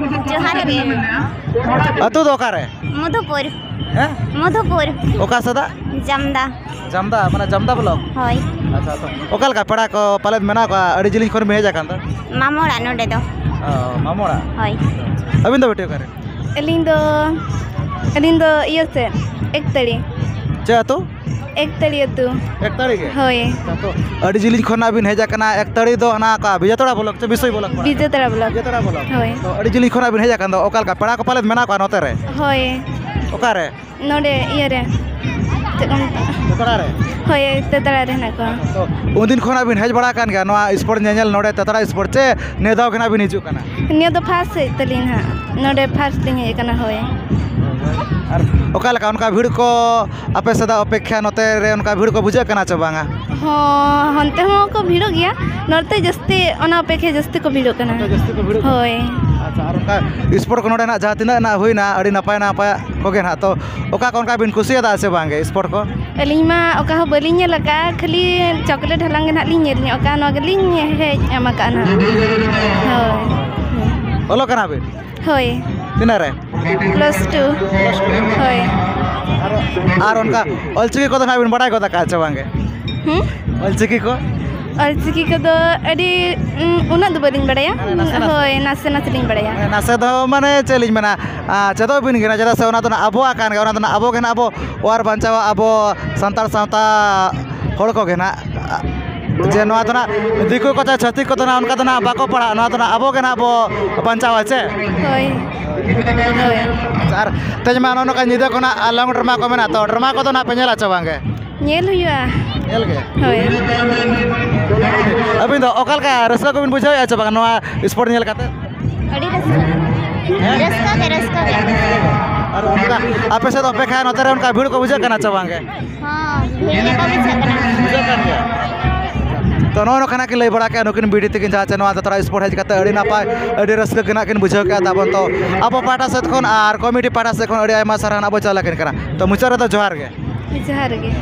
ᱡᱚᱦᱟᱨ ᱜᱮ᱾ ᱟᱹᱛᱩ ᱫᱚ ᱚᱠᱟᱨᱮ? ᱢᱚᱫᱷᱩᱯᱩᱨ᱾ ᱦᱮᱸ? ᱢᱚᱫᱷᱩᱯᱩᱨ᱾ ᱚᱠᱟ ᱥᱮᱫᱟᱜ? ᱡᱟᱢᱫᱟ᱾ ᱡᱟᱢᱫᱟ, ᱢᱟᱱᱮ ᱡᱟᱢᱫᱟ ᱵᱞᱚᱠ? ᱦᱳᱭ᱾ ᱟᱪᱪᱷᱟ, ᱛᱚ ᱚᱠᱟ ᱞᱮᱠᱟ ᱯᱮᱲᱟ ᱠᱚ ᱯᱟᱞᱮᱫ ᱢᱮᱱᱟᱜ ᱠᱚᱣᱟ? ᱟᱹᱰᱤ ᱡᱤᱞᱤᱧ ᱠᱷᱚᱱ ᱵᱤᱱ ᱦᱮᱡ ᱟᱠᱟᱱ ᱫᱚ? ᱢᱟᱢᱚ ᱚᱲᱟᱜ ᱱᱚᱰᱮ ᱫᱚ᱾ ᱚ, ᱢᱟᱢᱚ ᱚᱲᱟᱜ? ᱦᱳᱭ᱾ ᱟᱹᱵᱤᱱ ᱫᱚ ᱵᱤᱴᱤ ᱚᱠᱟᱨᱮ? ᱟᱹᱞᱤᱧ ᱫᱚ, ᱟᱹᱞᱤᱧ ᱫᱚ ᱤᱭᱟᱹ ᱥᱮᱫ, ᱮᱠᱛᱟᱹᱲᱤ᱾ ᱪᱮᱫ ᱟᱹᱛᱩ? ᱮᱠᱛᱟᱹᱲᱤ ᱟᱹᱛᱩ᱾ ᱮᱠᱛᱟᱹᱲᱤ ᱜᱮ? ᱦᱳᱭ᱾ ᱛᱚ ᱟᱹᱰᱤ ᱡᱤᱞᱤᱧ ᱠᱷᱚᱱᱟᱜ ᱵᱤᱱ ᱦᱮᱡ ᱟᱠᱟᱱᱟ ᱮᱠᱛᱟᱹᱲᱤ ᱫᱚ, ᱚᱱᱟ ᱚᱠᱟ ᱵᱤᱡᱮᱛᱟᱲᱟ ᱵᱞᱚᱠ ᱪᱮ ᱵᱤᱥᱚᱭ ᱵᱞᱚᱠ ᱯᱟᱲᱟᱜ? ᱵᱤᱡᱮᱛᱟᱲᱟ ᱵᱞᱚᱠ᱾ ᱵᱤᱡᱮᱛᱟᱲᱟ ᱵᱞᱚᱠ᱾ ᱦᱳᱭ᱾ ᱛᱚ ᱟᱹᱰᱤ ᱡᱤᱞᱤᱧ ᱠᱷᱚᱱᱟᱜ ᱵᱤᱱ ᱦᱮᱡ ᱟᱠᱟᱱ ᱫᱚ, ᱚᱠᱟ ᱞᱮᱠᱟ ᱯᱮᱲᱟ ᱠᱚ ᱯᱟᱞᱮᱫ ᱢᱮᱱᱟᱜ ᱠᱚᱣᱟ ᱱᱚᱛᱮ ᱨᱮ? ᱦᱳᱭ᱾ ᱚᱠᱟᱨᱮ? ᱱᱚᱰᱮ ᱤᱭᱟᱹ ᱨᱮ, ᱪᱮᱫ ᱠᱚ ᱢᱮᱛᱟᱜᱼᱟ? ᱛᱮᱛᱟᱲᱟ ᱨᱮ? ᱦᱳᱭ, ᱛᱮᱛᱟᱲᱟ ᱨᱮ ᱦᱮᱱᱟᱜ ᱠᱚᱣᱟ᱾ ᱛᱚ, ᱩᱱᱫᱤᱱ ᱠᱷᱚᱱᱟᱜ ᱵᱤᱱ ᱦᱮᱡ ᱵᱟᱲᱟ ᱟᱠᱟᱱ ᱜᱮᱭᱟ ᱱᱚᱣᱟ ᱥᱯᱳᱨᱴ ᱧᱮᱧᱮᱞ ᱱᱚᱰᱮ ᱛᱮᱛᱟᱲᱟ ᱥᱯᱳᱨᱴ, ᱪᱮ ᱱᱤᱭᱟᱹ ᱫᱷᱟᱣ ᱜᱮ ᱱᱟᱜ ᱵᱤᱱ ᱦᱤᱡᱩᱜ ᱠᱟᱱᱟ? ᱱᱤᱭᱟᱹ ᱫᱚ ᱯᱷᱟᱥᱴ ᱦᱮᱡ ᱛᱟᱹᱞᱤᱧ ᱦᱟᱸᱜ, ᱱᱚᱰᱮ ᱯᱷᱟᱥᱴ ᱞᱤᱧ ᱦᱮᱡ ᱟᱠᱟᱱᱟ, ᱦᱳᱭ᱾ ᱟᱨ ᱚᱠᱟ ᱞᱮᱠᱟ ᱚᱱᱠᱟ ᱵᱷᱤᱲ ᱠᱚ ᱟᱯᱮ ᱥᱮᱫᱟᱜ ᱚᱯᱮᱠᱠᱷᱟ ᱱᱚᱛᱮ ᱨᱮ ᱚᱱᱠᱟ ᱵᱷᱤᱲ ᱠᱚ ᱵᱩᱡᱷᱟᱹᱜ ᱠᱟᱱᱟ ᱪᱮ ᱵᱟᱝᱟ? ᱦᱚᱸ, ᱦᱚᱱᱛᱮ ᱦᱚᱸ ᱠᱚ ᱵᱷᱤᱲᱚᱜ ᱜᱮᱭᱟ, ᱱᱚᱛᱮ ᱡᱟᱹᱥᱛᱤ, ᱚᱱᱟ ᱚᱯᱮᱠᱠᱷᱟ ᱡᱟᱹᱥᱛᱤ ᱠᱚ ᱵᱷᱤᱲᱚᱜ ᱠᱟᱱᱟ᱾ ᱱᱚᱛᱮ ᱡᱟᱹᱥᱛᱤ ᱠᱚ ᱵᱷᱤᱲᱚᱜ ᱠᱟᱱᱟ? ᱦᱳᱭ᱾ ᱟᱪᱪᱷᱟ, ᱟᱨ ᱚᱱᱠᱟ ᱥᱯᱳᱨᱴ ᱠᱚ ᱱᱚᱰᱮ ᱱᱟᱜ ᱡᱟᱦᱟᱸ ᱛᱤᱱᱟᱹᱜ ᱱᱟᱜ ᱦᱩᱭᱱᱟ, ᱟᱹᱰᱤ ᱱᱟᱯᱟᱭ ᱱᱟᱯᱟᱭᱟᱜ ᱠᱚᱜᱮ ᱱᱟᱜ᱾ ᱛᱚ, ᱚᱠᱟ ᱠᱚ ᱚᱱᱠᱟ ᱵᱤᱱ ᱠᱩᱥᱤᱭᱟᱫᱟ ᱥᱮ ᱵᱟᱝᱜᱮ ᱥᱯᱳᱨᱴ ᱠᱚ? ᱟᱹᱞᱤᱧ ᱢᱟ ᱚᱠᱟ ᱦᱚᱸ ᱵᱟᱹᱞᱤᱧ ᱧᱮᱞ ᱟᱠᱟᱫᱼᱟ, ᱠᱷᱟᱹᱞᱤ ᱪᱚᱠᱞᱮᱴ ᱦᱟᱞᱟᱝ ᱜᱮ ᱱᱟᱜ ᱞᱤᱧ ᱧᱮᱞ ᱧᱚᱜ ᱟᱠᱟᱫᱼᱟ, ᱱᱚᱣᱟ ᱜᱮᱞᱤᱧ ᱦᱮᱡ ᱮᱢ ᱟᱠᱟᱫᱼᱟ ᱱᱟᱜ᱾ ᱦᱳᱭ᱾ ᱚᱞᱚᱜ ᱠᱟᱱᱟ ᱵᱤᱱ? ᱦᱳᱭ᱾ ᱛᱤᱱᱟᱹᱜ ᱨᱮ? Plus two. ᱦᱳᱭ᱾ ᱟᱨ, ᱟᱨ ᱚᱱᱠᱟ ᱚᱞᱪᱤᱠᱤ ᱠᱚᱫᱚ ᱱᱟᱜ ᱵᱤᱱ ᱵᱟᱲᱟᱭ ᱜᱚᱫ ᱟᱠᱟᱫᱼᱟ ᱪᱮ ᱵᱟᱝᱜᱮ? ᱦᱩᱸ? ᱚᱞᱪᱤᱠᱤ ᱠᱚ? ᱚᱞᱪᱤᱠᱤ ᱠᱚᱫᱚ ᱟᱹᱰᱤ, ᱩᱱᱟᱹᱜ ᱫᱚ ᱵᱟᱹᱞᱤᱧ ᱵᱟᱲᱟᱭᱟ᱾ ᱢᱟᱱᱮ ᱱᱟᱥᱮ ᱱᱟᱥᱮ? ᱦᱳᱭ, ᱱᱟᱥᱮ ᱱᱟᱥᱮ ᱞᱤᱧ ᱵᱟᱲᱟᱭᱟ᱾ ᱢᱟᱱᱮ ᱱᱟᱥᱮ ᱫᱚ, ᱢᱟᱱᱮ ᱪᱮᱫ ᱞᱤᱧ ᱢᱮᱱᱟ, ᱪᱮᱫᱚᱜ ᱵᱤᱱ ᱜᱮ ᱱᱟ, ᱪᱮᱫᱟᱜ ᱥᱮ ᱚᱱᱟ ᱫᱚ ᱱᱟᱜ ᱟᱵᱚᱣᱟᱜ ᱠᱟᱱ ᱜᱮᱭᱟ, ᱚᱱᱟ ᱫᱚ ᱱᱟᱜ ᱟᱵᱚ ᱜᱮ ᱱᱟᱜ ᱵᱚ ᱚᱣᱟᱨ ᱵᱟᱧᱪᱟᱣᱟ, ᱟᱵᱚ ᱥᱟᱱᱛᱟᱲ ᱥᱟᱶᱛᱟ ᱦᱚᱲ ᱠᱚᱜᱮ ᱱᱟᱜ᱾ ᱡᱮ ᱱᱚᱣᱟ ᱫᱚ ᱱᱟᱜ ᱫᱤᱠᱩ ᱠᱚ ᱪᱮ ᱪᱷᱟᱹᱛᱤᱠ ᱠᱚᱫᱚ ᱱᱟᱜ ᱚᱱᱠᱟ ᱫᱚ ᱱᱟᱜ ᱵᱟᱠᱚ ᱯᱟᱲᱦᱟᱜᱼᱟ, ᱱᱚᱣᱟ ᱫᱚ ᱱᱟᱜ ᱟᱵᱚ ᱜᱮ ᱱᱟᱜ ᱵᱚ ᱵᱟᱧᱪᱟᱣᱟ ᱪᱮ? ᱦᱳᱭ᱾ ᱦᱳᱭ᱾ ᱟᱪᱪᱷᱟ, ᱟᱨ ᱛᱮᱦᱮᱧ ᱢᱟ ᱱᱚᱜᱼᱚ ᱱᱚᱝᱠᱟ ᱧᱤᱫᱟᱹ ᱠᱷᱚᱱᱟᱜ ᱞᱚᱝ ᱰᱨᱟᱢᱟ ᱠᱚ ᱢᱮᱱᱟᱜᱼᱟ, ᱛᱚ ᱰᱨᱟᱢᱟ ᱠᱚᱫᱚ ᱱᱟᱜ ᱯᱮ ᱧᱮᱞᱟ ᱪᱮ ᱵᱟᱝ ᱜᱮ? ᱧᱮᱞ ᱦᱩᱭᱩᱜᱼᱟ᱾ ᱧᱮᱞ ᱜᱮ? ᱦᱳᱭ᱾ ᱟᱹᱵᱤᱱ ᱫᱚ ᱚᱠᱟ ᱞᱮᱠᱟ ᱨᱟᱹᱥᱠᱟᱹ ᱠᱚᱵᱤᱱ ᱵᱩᱡᱷᱟᱹᱣᱮᱫᱼᱟ ᱪᱮ ᱵᱟᱝ ᱱᱚᱣᱟ ᱥᱯᱳᱨᱴ ᱧᱮᱞ ᱠᱟᱛᱮ? ᱟᱹᱰᱤ ᱨᱟᱹᱥᱠᱟᱹ᱾ ᱦᱮᱸ? ᱨᱟᱹᱥᱠᱟᱹ ᱜᱮ, ᱨᱟᱹᱥᱠᱟᱹ ᱜᱮ᱾ ᱟᱨ ᱚᱱᱠᱟ ᱟᱯᱮ ᱥᱮᱫ ᱚᱯᱮᱠᱷᱟ ᱱᱚᱛᱮ ᱨᱮ ᱚᱱᱠᱟ ᱵᱷᱤᱲ ᱠᱚ ᱵᱩᱡᱷᱟᱹᱜ ᱠᱟᱱᱟ ᱪᱮ ᱵᱟᱝ ᱜᱮ? ᱦᱚᱸ, ᱵᱷᱤᱲ ᱞᱮᱠᱟ ᱵᱩᱡᱷᱟᱹᱜ ᱠᱟᱱᱟ᱾ ᱵᱩᱡᱷᱟᱹᱜ ᱠᱟᱱ ᱜᱮᱭᱟ᱾ ᱛᱚ ᱱᱚᱜᱼᱚ ᱱᱚᱝᱠᱟᱱᱟᱜ ᱠᱤᱱ ᱞᱟᱹᱭ ᱵᱟᱲᱟ ᱠᱮᱫᱼᱟ ᱱᱩᱠᱤᱱ ᱵᱤᱴᱤ ᱛᱟᱹᱠᱤᱱ, ᱡᱟᱦᱟᱸ ᱪᱮ ᱱᱚᱣᱟ ᱡᱟᱛᱨᱟ ᱥᱯᱳᱨᱴ ᱦᱮᱡ ᱠᱟᱛᱮ ᱟᱹᱰᱤ ᱱᱟᱯᱟᱭ, ᱟᱹᱰᱤ ᱨᱟᱹᱥᱠᱟᱹ ᱜᱮ ᱱᱟᱜ ᱠᱤᱱ ᱵᱩᱡᱷᱟᱹᱣ ᱠᱮᱫᱼᱟ ᱛᱟᱵᱚᱱ᱾ ᱛᱚ ᱟᱵᱚ ᱯᱟᱦᱴᱟ ᱥᱮᱫ ᱠᱷᱚᱱ ᱟᱨ ᱠᱚᱢᱤᱴᱤ ᱯᱟᱦᱴᱟ ᱥᱮᱫ ᱠᱷᱚᱱ ᱟᱹᱰᱤ ᱟᱭᱢᱟ ᱥᱟᱨᱦᱟᱣ ᱱᱟᱜ ᱵᱚ ᱪᱟᱞ ᱟᱹᱠᱤᱱ ᱠᱟᱱᱟ᱾ ᱛᱚ ᱢᱩᱪᱟᱹᱫ ᱨᱮᱫᱚ ᱡᱚᱦᱟᱨ ᱜᱮ᱾ ᱡᱚᱦᱟᱨ ᱜᱮ᱾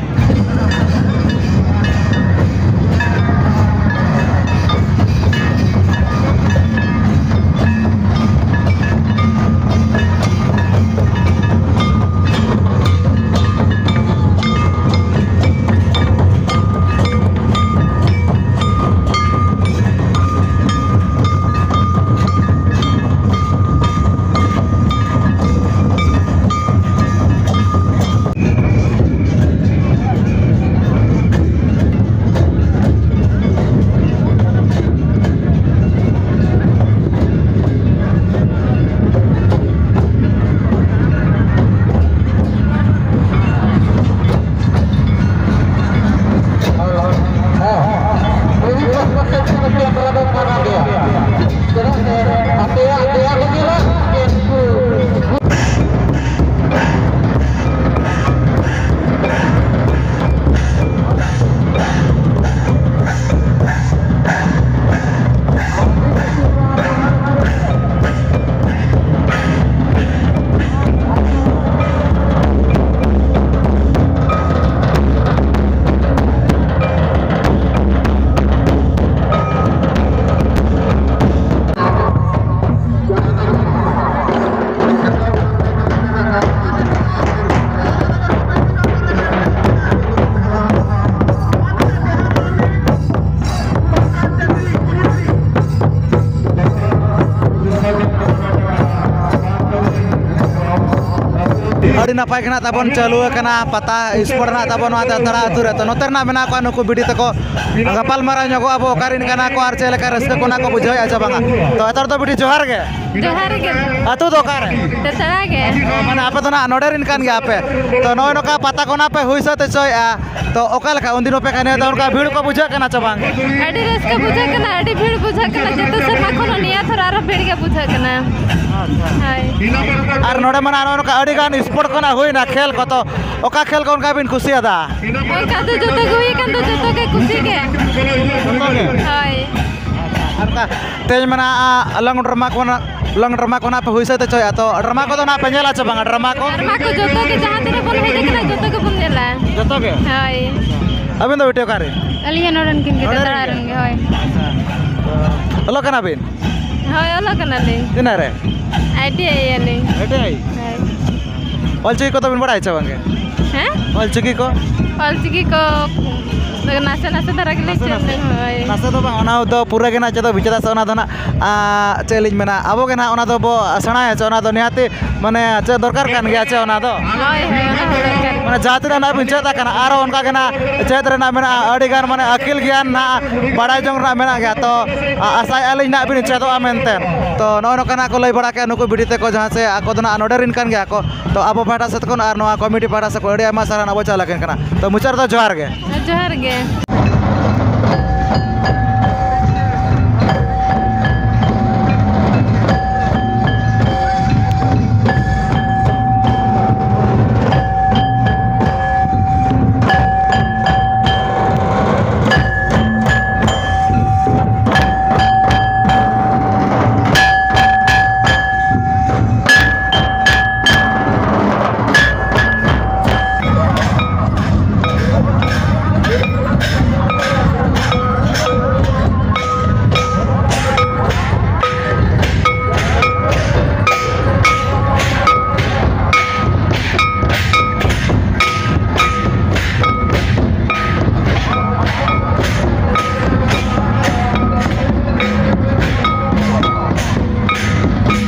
ᱟᱹᱰᱤ ᱱᱟᱯᱟᱭ ᱜᱮ ᱱᱟᱜ ᱛᱟᱵᱚᱱ ᱪᱟᱹᱞᱩ ᱟᱠᱟᱱᱟ ᱯᱟᱛᱟ ᱥᱯᱳᱨᱴ ᱱᱟᱜ ᱛᱟᱵᱚᱱ ᱱᱚᱣᱟ ᱡᱟᱛᱨᱟ ᱟᱹᱛᱩ ᱨᱮ᱾ ᱛᱚ ᱱᱚᱛᱮ ᱨᱮᱱᱟᱜ ᱢᱮᱱᱟᱜ ᱠᱚᱣᱟ ᱱᱩᱠᱩ ᱵᱤᱴᱤ ᱛᱟᱠᱚ, ᱜᱟᱯᱟᱞ ᱢᱟᱨᱟᱣ ᱧᱚᱜᱚᱜ ᱟᱵᱚ, ᱚᱠᱟ ᱨᱮᱱ ᱠᱟᱱᱟ ᱠᱚ ᱟᱨ ᱪᱮᱫ ᱞᱮᱠᱟ ᱨᱟᱹᱥᱠᱟᱹ ᱠᱚ ᱱᱟᱜ ᱠᱚ ᱵᱩᱡᱷᱟᱹᱣᱮᱫᱼᱟ ᱪᱮ ᱵᱟᱝᱟ᱾ ᱛᱚ ᱮᱛᱚᱦᱚᱵ ᱫᱚ ᱵᱤᱴᱤ ᱡᱚᱦᱟᱨ ᱜᱮ᱾ ᱡᱚᱦᱟᱨ ᱜᱮ᱾ ᱟᱹᱛᱩ ᱫᱚ ᱚᱠᱟᱨᱮ? ᱛᱮᱛᱟᱲᱟ ᱜᱮ᱾ ᱚ, ᱢᱟᱱᱮ ᱟᱯᱮ ᱫᱚ ᱱᱟᱜ ᱱᱚᱰᱮ ᱨᱮᱱ ᱠᱟᱱ ᱜᱮᱭᱟ ᱯᱮ᱾ ᱛᱚ ᱱᱚᱜᱼᱚᱭ ᱱᱚᱝᱠᱟ ᱯᱟᱛᱟ ᱠᱚ ᱱᱟᱜ ᱯᱮ ᱦᱩᱭ ᱥᱟᱹᱛ ᱦᱚᱪᱚᱭᱮᱫᱼᱟ, ᱛᱚ ᱚᱠᱟ ᱞᱮᱠᱟ ᱩᱱᱫᱤᱱ ᱦᱚᱸᱯᱮ ᱠᱟᱹᱢᱤᱭᱮᱫᱟ, ᱚᱱᱠᱟ ᱵᱷᱤᱲ ᱠᱚ ᱵᱩᱡᱷᱟᱹᱜ ᱠᱟᱱᱟ ᱪᱮ ᱵᱟᱝ? ᱟᱹᱰᱤ ᱨᱟᱹᱥᱠᱟᱹ ᱵᱩᱡᱷᱟᱹᱜ ᱠᱟᱱᱟ, ᱟᱹᱰᱤ ᱵᱷᱤᱲ ᱵᱩᱡᱷᱟᱹᱜ ᱠᱟᱱᱟ᱾ ᱡᱚᱛᱚ ᱥᱮᱨᱢᱟ ᱠᱷᱚᱱ ᱱᱤᱭᱟᱹ ᱛᱷᱚᱨ ᱟᱨᱚ ᱵᱷᱤᱲ ᱜᱮ ᱵᱩᱡᱷᱟᱹᱜ ᱠᱟᱱᱟ᱾ ᱦᱳᱭ᱾ ᱟᱨ ᱱᱚᱰᱮ ᱢᱟ ᱱᱚᱜᱼᱚ ᱱᱚᱝᱠᱟ ᱟᱹᱰᱤ ᱜᱟᱱ ᱥᱯᱳᱨᱴ ᱠᱚ ᱱᱟᱜ ᱦᱩᱭᱱᱟ ᱠᱷᱮᱞ ᱠᱚ, ᱛᱚ ᱚᱠᱟ ᱠᱷᱮᱞ ᱠᱚ ᱚᱱᱠᱟ ᱵᱤᱱ ᱠᱩᱥᱤᱭᱟᱫᱟ? ᱚᱱᱠᱟ ᱫᱚ ᱡᱚᱛᱚ ᱜᱮ ᱦᱩᱭ ᱠᱟᱱ ᱫᱚ ᱡᱚᱛᱚ ᱜᱮ ᱠᱩᱥᱤ ᱜᱮ᱾ ᱡᱚᱛᱚ ᱜᱮ? ᱦᱳᱭ᱾ ᱟᱨ ᱚᱱᱠᱟ ᱛᱮᱦᱮᱧ ᱢᱮᱱᱟᱜᱼᱟ ᱞᱚᱝ ᱰᱨᱟᱢᱟ ᱠᱚ ᱱᱟᱜ, ᱞᱚᱝ ᱰᱨᱟᱢᱟ ᱠᱚ ᱱᱟᱜ ᱯᱮ ᱦᱩᱭ ᱥᱟᱹᱛ ᱦᱚᱪᱚᱭᱮᱫᱼᱟ, ᱛᱚ ᱰᱨᱟᱢᱟ ᱠᱚᱫᱚ ᱱᱟᱜ ᱯᱮ ᱧᱮᱞᱟ ᱪᱮ ᱵᱟᱝᱟ? ᱰᱨᱟᱢᱟ ᱠᱚ? ᱰᱨᱟᱢᱟ ᱠᱚ ᱡᱚᱛᱚ ᱜᱮ, ᱡᱟᱦᱟᱸ ᱛᱤᱱᱟᱹᱜ ᱵᱚᱱ ᱦᱮᱡ ᱟᱠᱟᱱᱟ ᱡᱚᱛᱚ ᱜᱮᱵᱚᱱ ᱧᱮᱞᱟ᱾ ᱡᱚᱛᱚ ᱜᱮ? ᱦᱳᱭ᱾ ᱟᱹᱵᱤᱱ ᱫᱚ ᱵᱤᱴᱤ ᱚᱠᱟᱨᱮ? ᱟᱹᱞᱤᱧ ᱦᱚᱸ ᱱᱚᱰᱮᱱ ᱠᱤᱱ ᱜᱮ, ᱱᱚᱰᱮ ᱨᱮᱱ ᱫᱟᱫᱟ ᱜᱮ? ᱨᱮᱱ ᱜᱮ, ᱦᱳᱭ᱾ ᱟᱪᱪᱷᱟ᱾ ᱚᱞᱚᱜ ᱠᱟᱱᱟ ᱵᱤᱱ? ᱦᱳᱭ, ᱚᱞᱚᱜ ᱠᱟᱱᱟᱞᱤᱧ᱾ ᱛᱤᱱᱟᱹᱜ ᱨᱮ? ᱟᱭ ᱴᱤ ᱟᱭ ᱟᱞᱤᱧ᱾ I T I? ᱦᱳᱭ᱾ ᱚᱞᱪᱤᱠᱤ ᱠᱚᱫᱚ ᱵᱤᱱ ᱵᱟᱲᱟᱭᱟ ᱪᱮ ᱵᱟᱝᱜᱮ? ᱦᱮᱸ? ᱚᱞᱪᱤᱠᱤ ᱠᱚ? ᱚᱞᱪᱤᱠᱤ ᱠᱚ ᱱᱟᱥᱮ ᱱᱟᱥᱮ ᱫᱷᱟᱨᱟ ᱜᱮᱞᱤᱧ ᱱᱟᱥᱮ ᱪᱮᱫ ᱱᱟᱥᱮ? ᱞᱮᱫ, ᱦᱳᱭ᱾ ᱱᱟᱥᱮ ᱫᱚ ᱵᱟᱝ, ᱚᱱᱟ ᱫᱚ ᱯᱩᱨᱟᱹ ᱜᱮ ᱱᱟᱜ ᱪᱮᱫᱚᱜ ᱵᱤᱱ, ᱪᱮᱫᱟᱜ ᱥᱮ ᱚᱱᱟ ᱫᱚ ᱱᱟᱜ, ᱟ, ᱪᱮᱫ ᱞᱤᱧ ᱢᱮᱱᱟ, ᱟᱵᱚ ᱜᱮ ᱱᱟᱜ ᱚᱱᱟ ᱫᱚᱵᱚ ᱥᱮᱬᱟᱭᱟ ᱪᱮ, ᱚᱱᱟ ᱫᱚ ᱱᱤᱦᱟᱹᱛᱤ ᱢᱟᱱᱮ ᱪᱮᱫ ᱫᱚᱨᱠᱟᱨ ᱠᱟᱱ ᱜᱮᱭᱟ ᱪᱮ ᱚᱱᱟ ᱫᱚ? ᱦᱳᱭ, ᱦᱳᱭ, ᱚᱱᱟ ᱦᱚᱸ ᱫᱚᱨᱠᱟᱨ᱾ ᱢᱟᱱᱮ ᱡᱟᱦᱟᱸ ᱛᱤᱱᱟᱹᱜ ᱱᱟᱜ ᱵᱤᱱ ᱪᱮᱫ ᱟᱠᱟᱱᱟ, ᱟᱨᱚ ᱚᱱᱠᱟ ᱜᱮ ᱱᱟᱜ ᱪᱮᱫ ᱨᱮᱱᱟᱜ ᱢᱮᱱᱟᱜᱼᱟ, ᱟᱹᱰᱤ ᱜᱟᱱ ᱢᱟᱱᱮ ᱟᱹᱠᱤᱞ ᱜᱮᱭᱟᱱ ᱱᱟᱜ ᱵᱟᱲᱟᱭ ᱡᱚᱝ ᱨᱮᱱᱟᱜ ᱢᱮᱱᱟᱜ ᱜᱮᱭᱟ᱾ ᱛᱚ, ᱟ-, ᱟᱥᱟᱭᱮᱫᱼᱟ ᱞᱤᱧ ᱱᱟᱜ ᱵᱤᱱ ᱪᱮᱫᱚᱜᱼᱟ ᱢᱮᱱᱛᱮ᱾ ᱛᱚ, ᱱᱚᱜᱼᱚᱭ ᱱᱚᱝᱠᱟ ᱱᱟᱜ ᱠᱚ ᱞᱟᱹᱭ ᱵᱟᱲᱟ ᱠᱮᱫᱼᱟ ᱱᱩᱠᱩ ᱵᱤᱴᱤ ᱛᱟᱠᱚ, ᱡᱟᱦᱟᱸ ᱥᱮ ᱟᱠᱚ ᱫᱚ ᱱᱟᱜ ᱱᱚᱰᱮ ᱨᱮᱱ ᱠᱟᱱ ᱜᱮᱭᱟ ᱠᱚ᱾ ᱛᱚ, ᱟᱵᱚ ᱯᱟᱦᱴᱟ ᱥᱮᱫ ᱠᱷᱚᱱ ᱟᱨ ᱱᱚᱣᱟ ᱠᱚᱢᱤᱴᱤ ᱯᱟᱦᱴᱟ ᱥᱮᱫ ᱠᱷᱚᱱ ᱟᱹᱰᱤ ᱟᱭᱢᱟ ᱥᱟᱨᱦᱟᱣ ᱟᱵᱚ ᱪᱟᱞ ᱟᱠᱟᱱ ᱠᱟᱱᱟ᱾ ᱛᱚ, ᱢᱩᱪᱟᱹᱫ ᱨᱮᱫᱚ ᱡᱚᱦᱟᱨ ᱜᱮ᱾ ᱡᱚᱦᱟᱨ ᱜᱮ᱾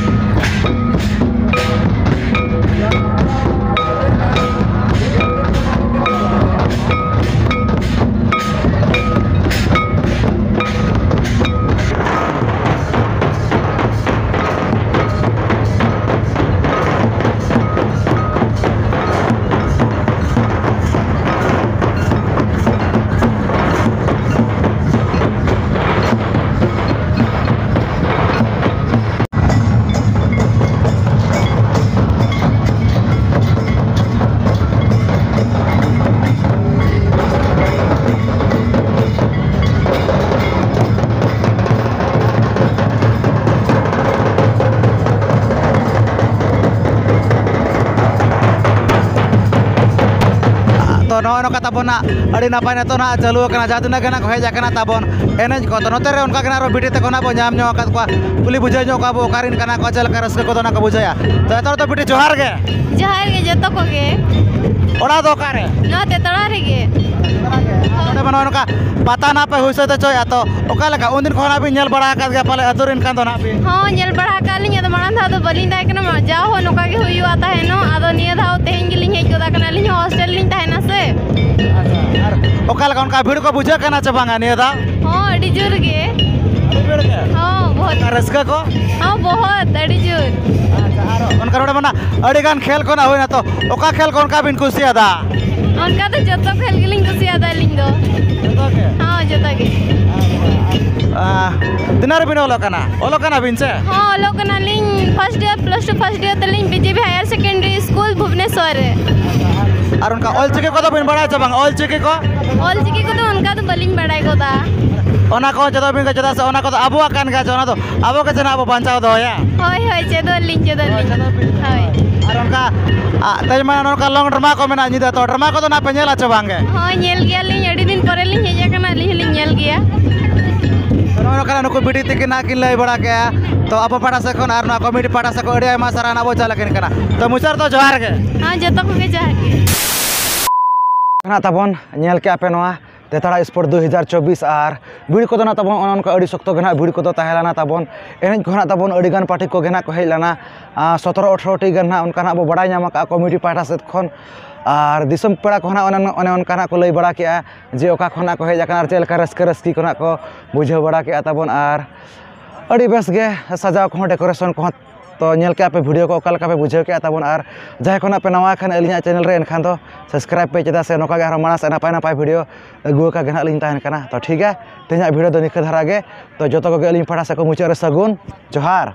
ᱱᱚᱝᱠᱟ ᱛᱟᱵᱚᱱ ᱱᱟᱜ ᱟᱹᱰᱤ ᱱᱟᱯᱟᱭ ᱱᱤᱛᱚᱜ ᱱᱟᱜ ᱪᱟᱹᱞᱩ ᱟᱠᱟᱱᱟ, ᱡᱟᱦᱟᱸ ᱛᱤᱱᱟᱹᱜ ᱜᱮ ᱱᱟᱜ ᱠᱚ ᱦᱮᱡ ᱟᱠᱟᱱᱟ ᱛᱟᱵᱚᱱ ᱮᱱᱮᱡ ᱠᱚ᱾ ᱛᱚ ᱱᱚᱛᱮ ᱨᱮ ᱚᱱᱠᱟ ᱜᱮ ᱱᱟᱜ ᱟᱨᱚ ᱵᱤᱴᱤ ᱛᱟᱠᱚ ᱱᱟᱜ ᱵᱚ ᱧᱟᱢ ᱧᱚᱜ ᱟᱠᱟᱫ ᱠᱚᱣᱟ, ᱠᱩᱞᱤ ᱵᱩᱡᱷᱟᱹᱣ ᱧᱚᱜ ᱠᱚᱣᱟ ᱵᱚ ᱚᱠᱟ ᱨᱮᱱ ᱠᱟᱱᱟ ᱠᱚ, ᱪᱮᱫ ᱞᱮᱠᱟ ᱨᱟᱹᱥᱠᱟᱹ ᱠᱚᱫᱚ ᱱᱟᱜ ᱠᱚ ᱵᱩᱡᱷᱟᱹᱣᱟ᱾ ᱛᱚ ᱮᱛᱚᱦᱚᱵ ᱫᱚ ᱵᱤᱴᱤ ᱡᱚᱦᱟᱨ ᱜᱮ᱾ ᱡᱚᱦᱟᱨ ᱜᱮ ᱡᱚᱛᱚ ᱠᱚᱜᱮ᱾ ᱚᱲᱟᱜ ᱫᱚ ᱚᱠᱟᱨᱮ? ᱱᱚᱣᱟ ᱛᱮᱛᱲᱟ ᱨᱮᱜᱮ᱾ ᱱᱚᱰᱮ ᱢᱟ ᱱᱚᱜᱼᱚᱭ ᱱᱚᱝᱠᱟ ᱯᱟᱛᱟ ᱱᱟᱜ ᱯᱮ ᱦᱩᱭ ᱥᱟᱹᱛ ᱦᱚᱪᱚᱭᱮᱫᱼᱟ, ᱛᱚ ᱚᱠᱟ ᱞᱮᱠᱟ ᱩᱱᱫᱤᱱ ᱠᱷᱚᱱ ᱱᱟᱜ ᱵᱤᱱ ᱧᱮᱞ ᱵᱟᱲᱟ ᱟᱠᱟᱫ ᱜᱮᱭᱟ ᱯᱟᱞᱮ ᱟᱹᱛᱩ ᱨᱮᱱ ᱠᱟᱱ ᱫᱚ ᱱᱟᱜ ᱵᱤᱱ? ᱦᱚᱸ, ᱧᱮᱞ ᱵᱟᱲᱟ ᱟᱠᱟᱫ ᱞᱤᱧ, ᱟᱫᱚ ᱢᱟᱲᱟᱝ ᱫᱷᱟᱣ ᱫᱚ ᱵᱟᱹᱞᱤᱧ ᱛᱟᱦᱮᱸ ᱠᱟᱱᱟ, ᱢᱟ-, ᱡᱟᱣ ᱦᱚᱸ ᱱᱚᱝᱠᱟ ᱜᱮ ᱦᱩᱭᱩᱜᱼᱟ ᱛᱟᱦᱮᱱᱚᱜ, ᱟᱫᱚ ᱱᱤᱭᱟᱹ ᱫᱷᱟᱣ ᱛᱮᱦᱮᱧ ᱜᱮᱞᱤᱧ ᱦᱮᱡ ᱜᱚᱫ ᱟᱠᱟᱱᱟ, ᱟᱹᱞᱤᱧ ᱦᱚᱸ ᱦᱳᱥᱴᱮᱞ ᱞᱤᱧ ᱛᱟᱦᱮᱱᱟ ᱥᱮ᱾ ᱟᱪᱪᱷᱟ, ᱟᱨ ᱚᱠᱟ ᱞᱮᱠᱟ ᱚᱱᱠᱟ ᱵᱷᱤᱲ ᱠᱚ ᱵᱩᱡᱷᱟᱹᱜ ᱠᱟᱱᱟ ᱪᱮ ᱵᱟᱝᱟ ᱱᱤᱭᱟᱹ ᱫᱷᱟᱣ? ᱦᱚᱸ, ᱟᱹᱰᱤ ᱡᱳᱨ ᱜᱮ᱾ ᱟᱹᱰᱤ ᱵᱷᱤᱲ ᱜᱮ? ᱦᱚᱸ, ᱵᱚᱦᱩᱛ᱾ ᱟᱨ ᱨᱟᱹᱥᱠᱟᱹ ᱠᱚ? ᱦᱚᱸ, ᱵᱚᱦᱩᱛ, ᱟᱹᱰᱤ ᱡᱳᱨ᱾ ᱟᱪᱪᱷᱟ, ᱟᱨ ᱚᱱᱠᱟ ᱱᱚᱰᱮ ᱢᱟ ᱱᱟᱜ ᱟᱹᱰᱤ ᱜᱟᱱ ᱠᱷᱮᱞ ᱠᱚ ᱱᱟᱜ ᱦᱩᱭᱱᱟ, ᱛᱚ ᱚᱠᱟ ᱠᱷᱮᱞ ᱠᱚ ᱚᱱᱠᱟ ᱵᱤᱱ ᱠᱩᱥᱤᱭᱟᱫᱟ? ᱚᱱᱠᱟ ᱫᱚ ᱡᱚᱛᱚ ᱠᱷᱮᱞ ᱜᱮᱞᱤᱧ ᱠᱩᱥᱤᱭᱟᱫᱟ ᱟᱹᱞᱤᱧ ᱫᱚ᱾ ᱡᱚᱛᱚ ᱜᱮ? ᱦᱚᱸ, ᱡᱚᱛᱚ ᱜᱮ᱾ ᱟᱨ, ᱟᱨ, ᱛᱤᱱᱟᱹᱜ ᱨᱮᱵᱤᱱ ᱚᱞᱚᱜ ᱠᱟᱱᱟ? ᱚᱞᱚᱜ ᱠᱟᱱᱟ ᱵᱤᱱ ᱥᱮ? ᱦᱚᱸ, ᱚᱞᱚᱜ ᱠᱟᱱᱟᱞᱤᱧ first year, plus two first year ᱛᱟᱹᱞᱤᱧ B J B Higher Secondary School Bhubaneswar ᱨᱮ᱾ ᱟᱨ ᱚᱱᱠᱟ ᱚᱞ ᱪᱤᱠᱤ ᱠᱚᱫᱚ ᱵᱤᱱ ᱵᱟᱲᱟᱭᱟ ᱪᱮ ᱵᱟᱝ? ᱚᱞ ᱪᱤᱠᱤ ᱠᱚ? ᱚᱞ ᱪᱤᱠᱤ ᱠᱚᱫᱚ ᱚᱱᱠᱟ ᱫᱚ ᱵᱟᱹᱞᱤᱧ ᱵᱟᱲᱟᱭ ᱜᱚᱫᱟ᱾ ᱚᱱᱟ ᱠᱚ ᱪᱮᱫᱚᱜ ᱵᱤᱱ, ᱪᱮᱫᱟᱜ ᱥᱮ ᱚᱱᱟ ᱠᱚᱫᱚ ᱟᱵᱚᱣᱟᱜ ᱠᱟᱱ ᱜᱮᱭᱟ, ᱚᱱᱟ ᱫᱚ ᱟᱵᱚ ᱜᱮ ᱥᱮ ᱱᱟᱜ ᱵᱚ ᱵᱟᱧᱪᱟᱣ ᱫᱚᱦᱚᱭᱟ᱾ ᱦᱳᱭ, ᱦᱳᱭ, ᱪᱮᱫᱚᱜ ᱟᱹᱞᱤᱧ, ᱪᱮᱫᱚᱜ ᱟᱹᱞᱤᱧ᱾ ᱦᱳᱭ᱾ ᱟᱨ ᱚᱱᱠᱟ, ᱟ, ᱛᱮᱦᱮᱧ ᱢᱟ ᱱᱚᱝᱠᱟ long drama ᱠᱚ ᱢᱮᱱᱟᱜᱼᱟ ᱧᱤᱫᱟᱹ, ᱛᱚ drama ᱠᱚᱫᱚ ᱱᱟᱜ ᱯᱮ ᱧᱮᱞᱟ ᱪᱮ ᱵᱟᱝ ᱜᱮ? ᱦᱳᱭ, ᱧᱮᱞ ᱜᱮᱭᱟᱞᱤᱧ, ᱟᱹᱰᱤ ᱫᱤᱱ ᱯᱚᱨᱮ ᱞᱤᱧ ᱦᱮᱡ ᱟᱠᱟᱱᱟ, ᱟᱹᱞᱤᱧ ᱦᱚᱸᱞᱤᱧ ᱧᱮᱞ ᱜᱮᱭᱟ᱾ ᱛᱚ ᱱᱚᱜᱼᱚ ᱱᱚᱝᱠᱟ ᱱᱩᱠᱩ ᱵᱤᱴᱤ ᱛᱤᱠᱤᱱ ᱱᱟᱜ ᱠᱤᱱ ᱞᱟᱹᱭ ᱵᱟᱲᱟ ᱠᱮᱜᱼᱟ, ᱛᱚ ᱟᱵᱚ ᱯᱟᱦᱴᱟ ᱥᱮᱫ ᱠᱷᱚᱱ ᱟᱨ ᱱᱚᱣᱟ committee ᱯᱟᱦᱴᱟ ᱥᱮᱫ ᱠᱷᱚᱱ ᱟᱹᱰᱤ ᱟᱭᱢᱟ ᱥᱟᱨᱦᱟᱣ ᱱᱟᱜ ᱵᱚ ᱪᱟᱞ ᱟᱹᱠᱤᱱ ᱠᱟᱱᱟ᱾ ᱛᱚ ᱢᱩᱪᱟᱹᱫ ᱨᱮᱫᱚ ᱡᱚᱦᱟᱨ ᱜᱮ᱾ ᱦᱮᱸ, ᱡᱚᱛᱚ ᱠᱚᱜᱮ ᱡᱚᱦᱟᱨ ᱜᱮ᱾ ᱱᱟᱜ ᱛᱟᱵᱚᱱ ᱧᱮᱞ ᱠᱮᱜᱼᱟ ᱯᱮ ᱱᱚᱣᱟ ᱛᱮᱛᱟᱲᱟ Sport ᱫᱩ ᱦᱟᱡᱟᱨ ᱪᱚᱵᱵᱤᱥ, ᱟᱨ ᱵᱷᱤᱲ ᱠᱚᱫᱚ ᱱᱟᱜ ᱛᱟᱵᱚᱱ ᱚᱱᱮ ᱚᱱᱠᱟ ᱟᱹᱰᱤ ᱥᱚᱠᱛᱚ ᱜᱮ ᱱᱟᱜ ᱵᱷᱤᱲ ᱠᱚᱫᱚ ᱛᱟᱦᱮᱸ ᱞᱮᱱᱟ ᱛᱟᱵᱚᱱ᱾ ᱮᱱᱮᱡ ᱠᱚᱦᱚᱸ ᱱᱟᱜ ᱛᱟᱵᱚᱱ ᱟᱹᱰᱤ ᱜᱟᱱ party ᱠᱚᱜᱮ ᱱᱟᱜ ᱠᱚ ᱦᱮᱡ ᱞᱮᱱᱟ᱾ ᱟᱨ ᱥᱚᱛᱨᱚ ᱟᱴᱷᱨᱚ ᱴᱤ ᱜᱟᱱ ᱱᱟᱜ ᱚᱱᱠᱟ ᱱᱟᱜ ᱵᱚ ᱵᱟᱲᱟᱭ ᱧᱟᱢ ᱟᱠᱟᱫᱼᱟ committee ᱯᱟᱦᱴᱟ ᱥᱮᱫ ᱠᱷᱚᱱ᱾ ᱟᱨ ᱫᱤᱥᱚᱢ ᱯᱮᱲᱟ ᱠᱚᱦᱚᱸ ᱱᱟᱜ ᱚᱱᱮ, ᱚᱱᱮ ᱚᱱᱠᱟ ᱱᱟᱜ ᱠᱚ ᱞᱟᱹᱭ ᱵᱟᱲᱟ ᱠᱮᱜᱼᱟ ᱡᱮ ᱚᱠᱟ ᱠᱷᱚᱱ ᱱᱟᱜ ᱠᱚ ᱦᱮᱡ ᱟᱠᱟᱱᱟ ᱟᱨ ᱪᱮᱫ ᱞᱮᱠᱟ ᱨᱟᱹᱥᱠᱟᱹ ᱨᱟᱹᱥᱠᱤ ᱠᱚ ᱱᱟᱜ ᱠᱚ ᱵᱩᱡᱷᱟᱹᱣ ᱵᱟᱲᱟ ᱠᱮᱜᱼᱟ ᱛᱟᱵᱚᱱ᱾ ᱟᱨ ᱟᱹᱰᱤ ᱵᱮᱥ ᱜᱮ ᱥᱟᱡᱟᱣ ᱠᱚᱦᱚᱸ, decoration ᱠᱚᱦᱚᱸ᱾ ᱛᱚ ᱧᱮᱞ ᱠᱮᱜᱼᱟ ᱯᱮ video ᱠᱚ, ᱚᱠᱟ ᱞᱮᱠᱟ ᱯᱮ ᱵᱩᱡᱷᱟᱹᱣ ᱠᱮᱜᱼᱟ ᱛᱟᱵᱚᱱ? ᱟᱨ ᱡᱟᱦᱟᱸᱭ ᱠᱷᱚᱱᱟᱜ ᱯᱮ ᱱᱟᱣᱟ ᱠᱷᱟᱱ ᱟᱹᱞᱤᱧᱟᱜ channel ᱨᱮ, ᱮᱱᱠᱷᱟᱱ ᱫᱚ subscribe ᱯᱮ, ᱪᱮᱫᱟᱜ ᱥᱮ ᱱᱚᱝᱠᱟ ᱜᱮ ᱟᱨᱦᱚᱸ ᱢᱟᱲᱟᱝ ᱥᱮᱫ ᱱᱟᱯᱟᱭ ᱱᱟᱯᱟᱭ video ᱟᱹᱜᱩ ᱟᱠᱟ ᱜᱮ ᱱᱟᱜ ᱞᱤᱧ ᱛᱟᱦᱮᱱ ᱠᱟᱱᱟ᱾ ᱛᱚ ᱴᱷᱤᱠ ᱜᱮᱭᱟ, ᱛᱮᱦᱮᱧᱟᱜ video ᱫᱚ ᱱᱤᱝᱠᱟᱹ ᱫᱷᱟᱨᱟ ᱜᱮ᱾ ᱛᱚ ᱡᱚᱛᱚ ᱠᱚᱜᱮ ᱟᱹᱞᱤᱧ ᱯᱟᱦᱴᱟ ᱥᱮᱫ ᱠᱷᱚᱱ ᱢᱩᱪᱟᱹᱫ ᱨᱮ ᱥᱟᱹᱜᱩᱱ ᱡᱚᱦᱟᱨ᱾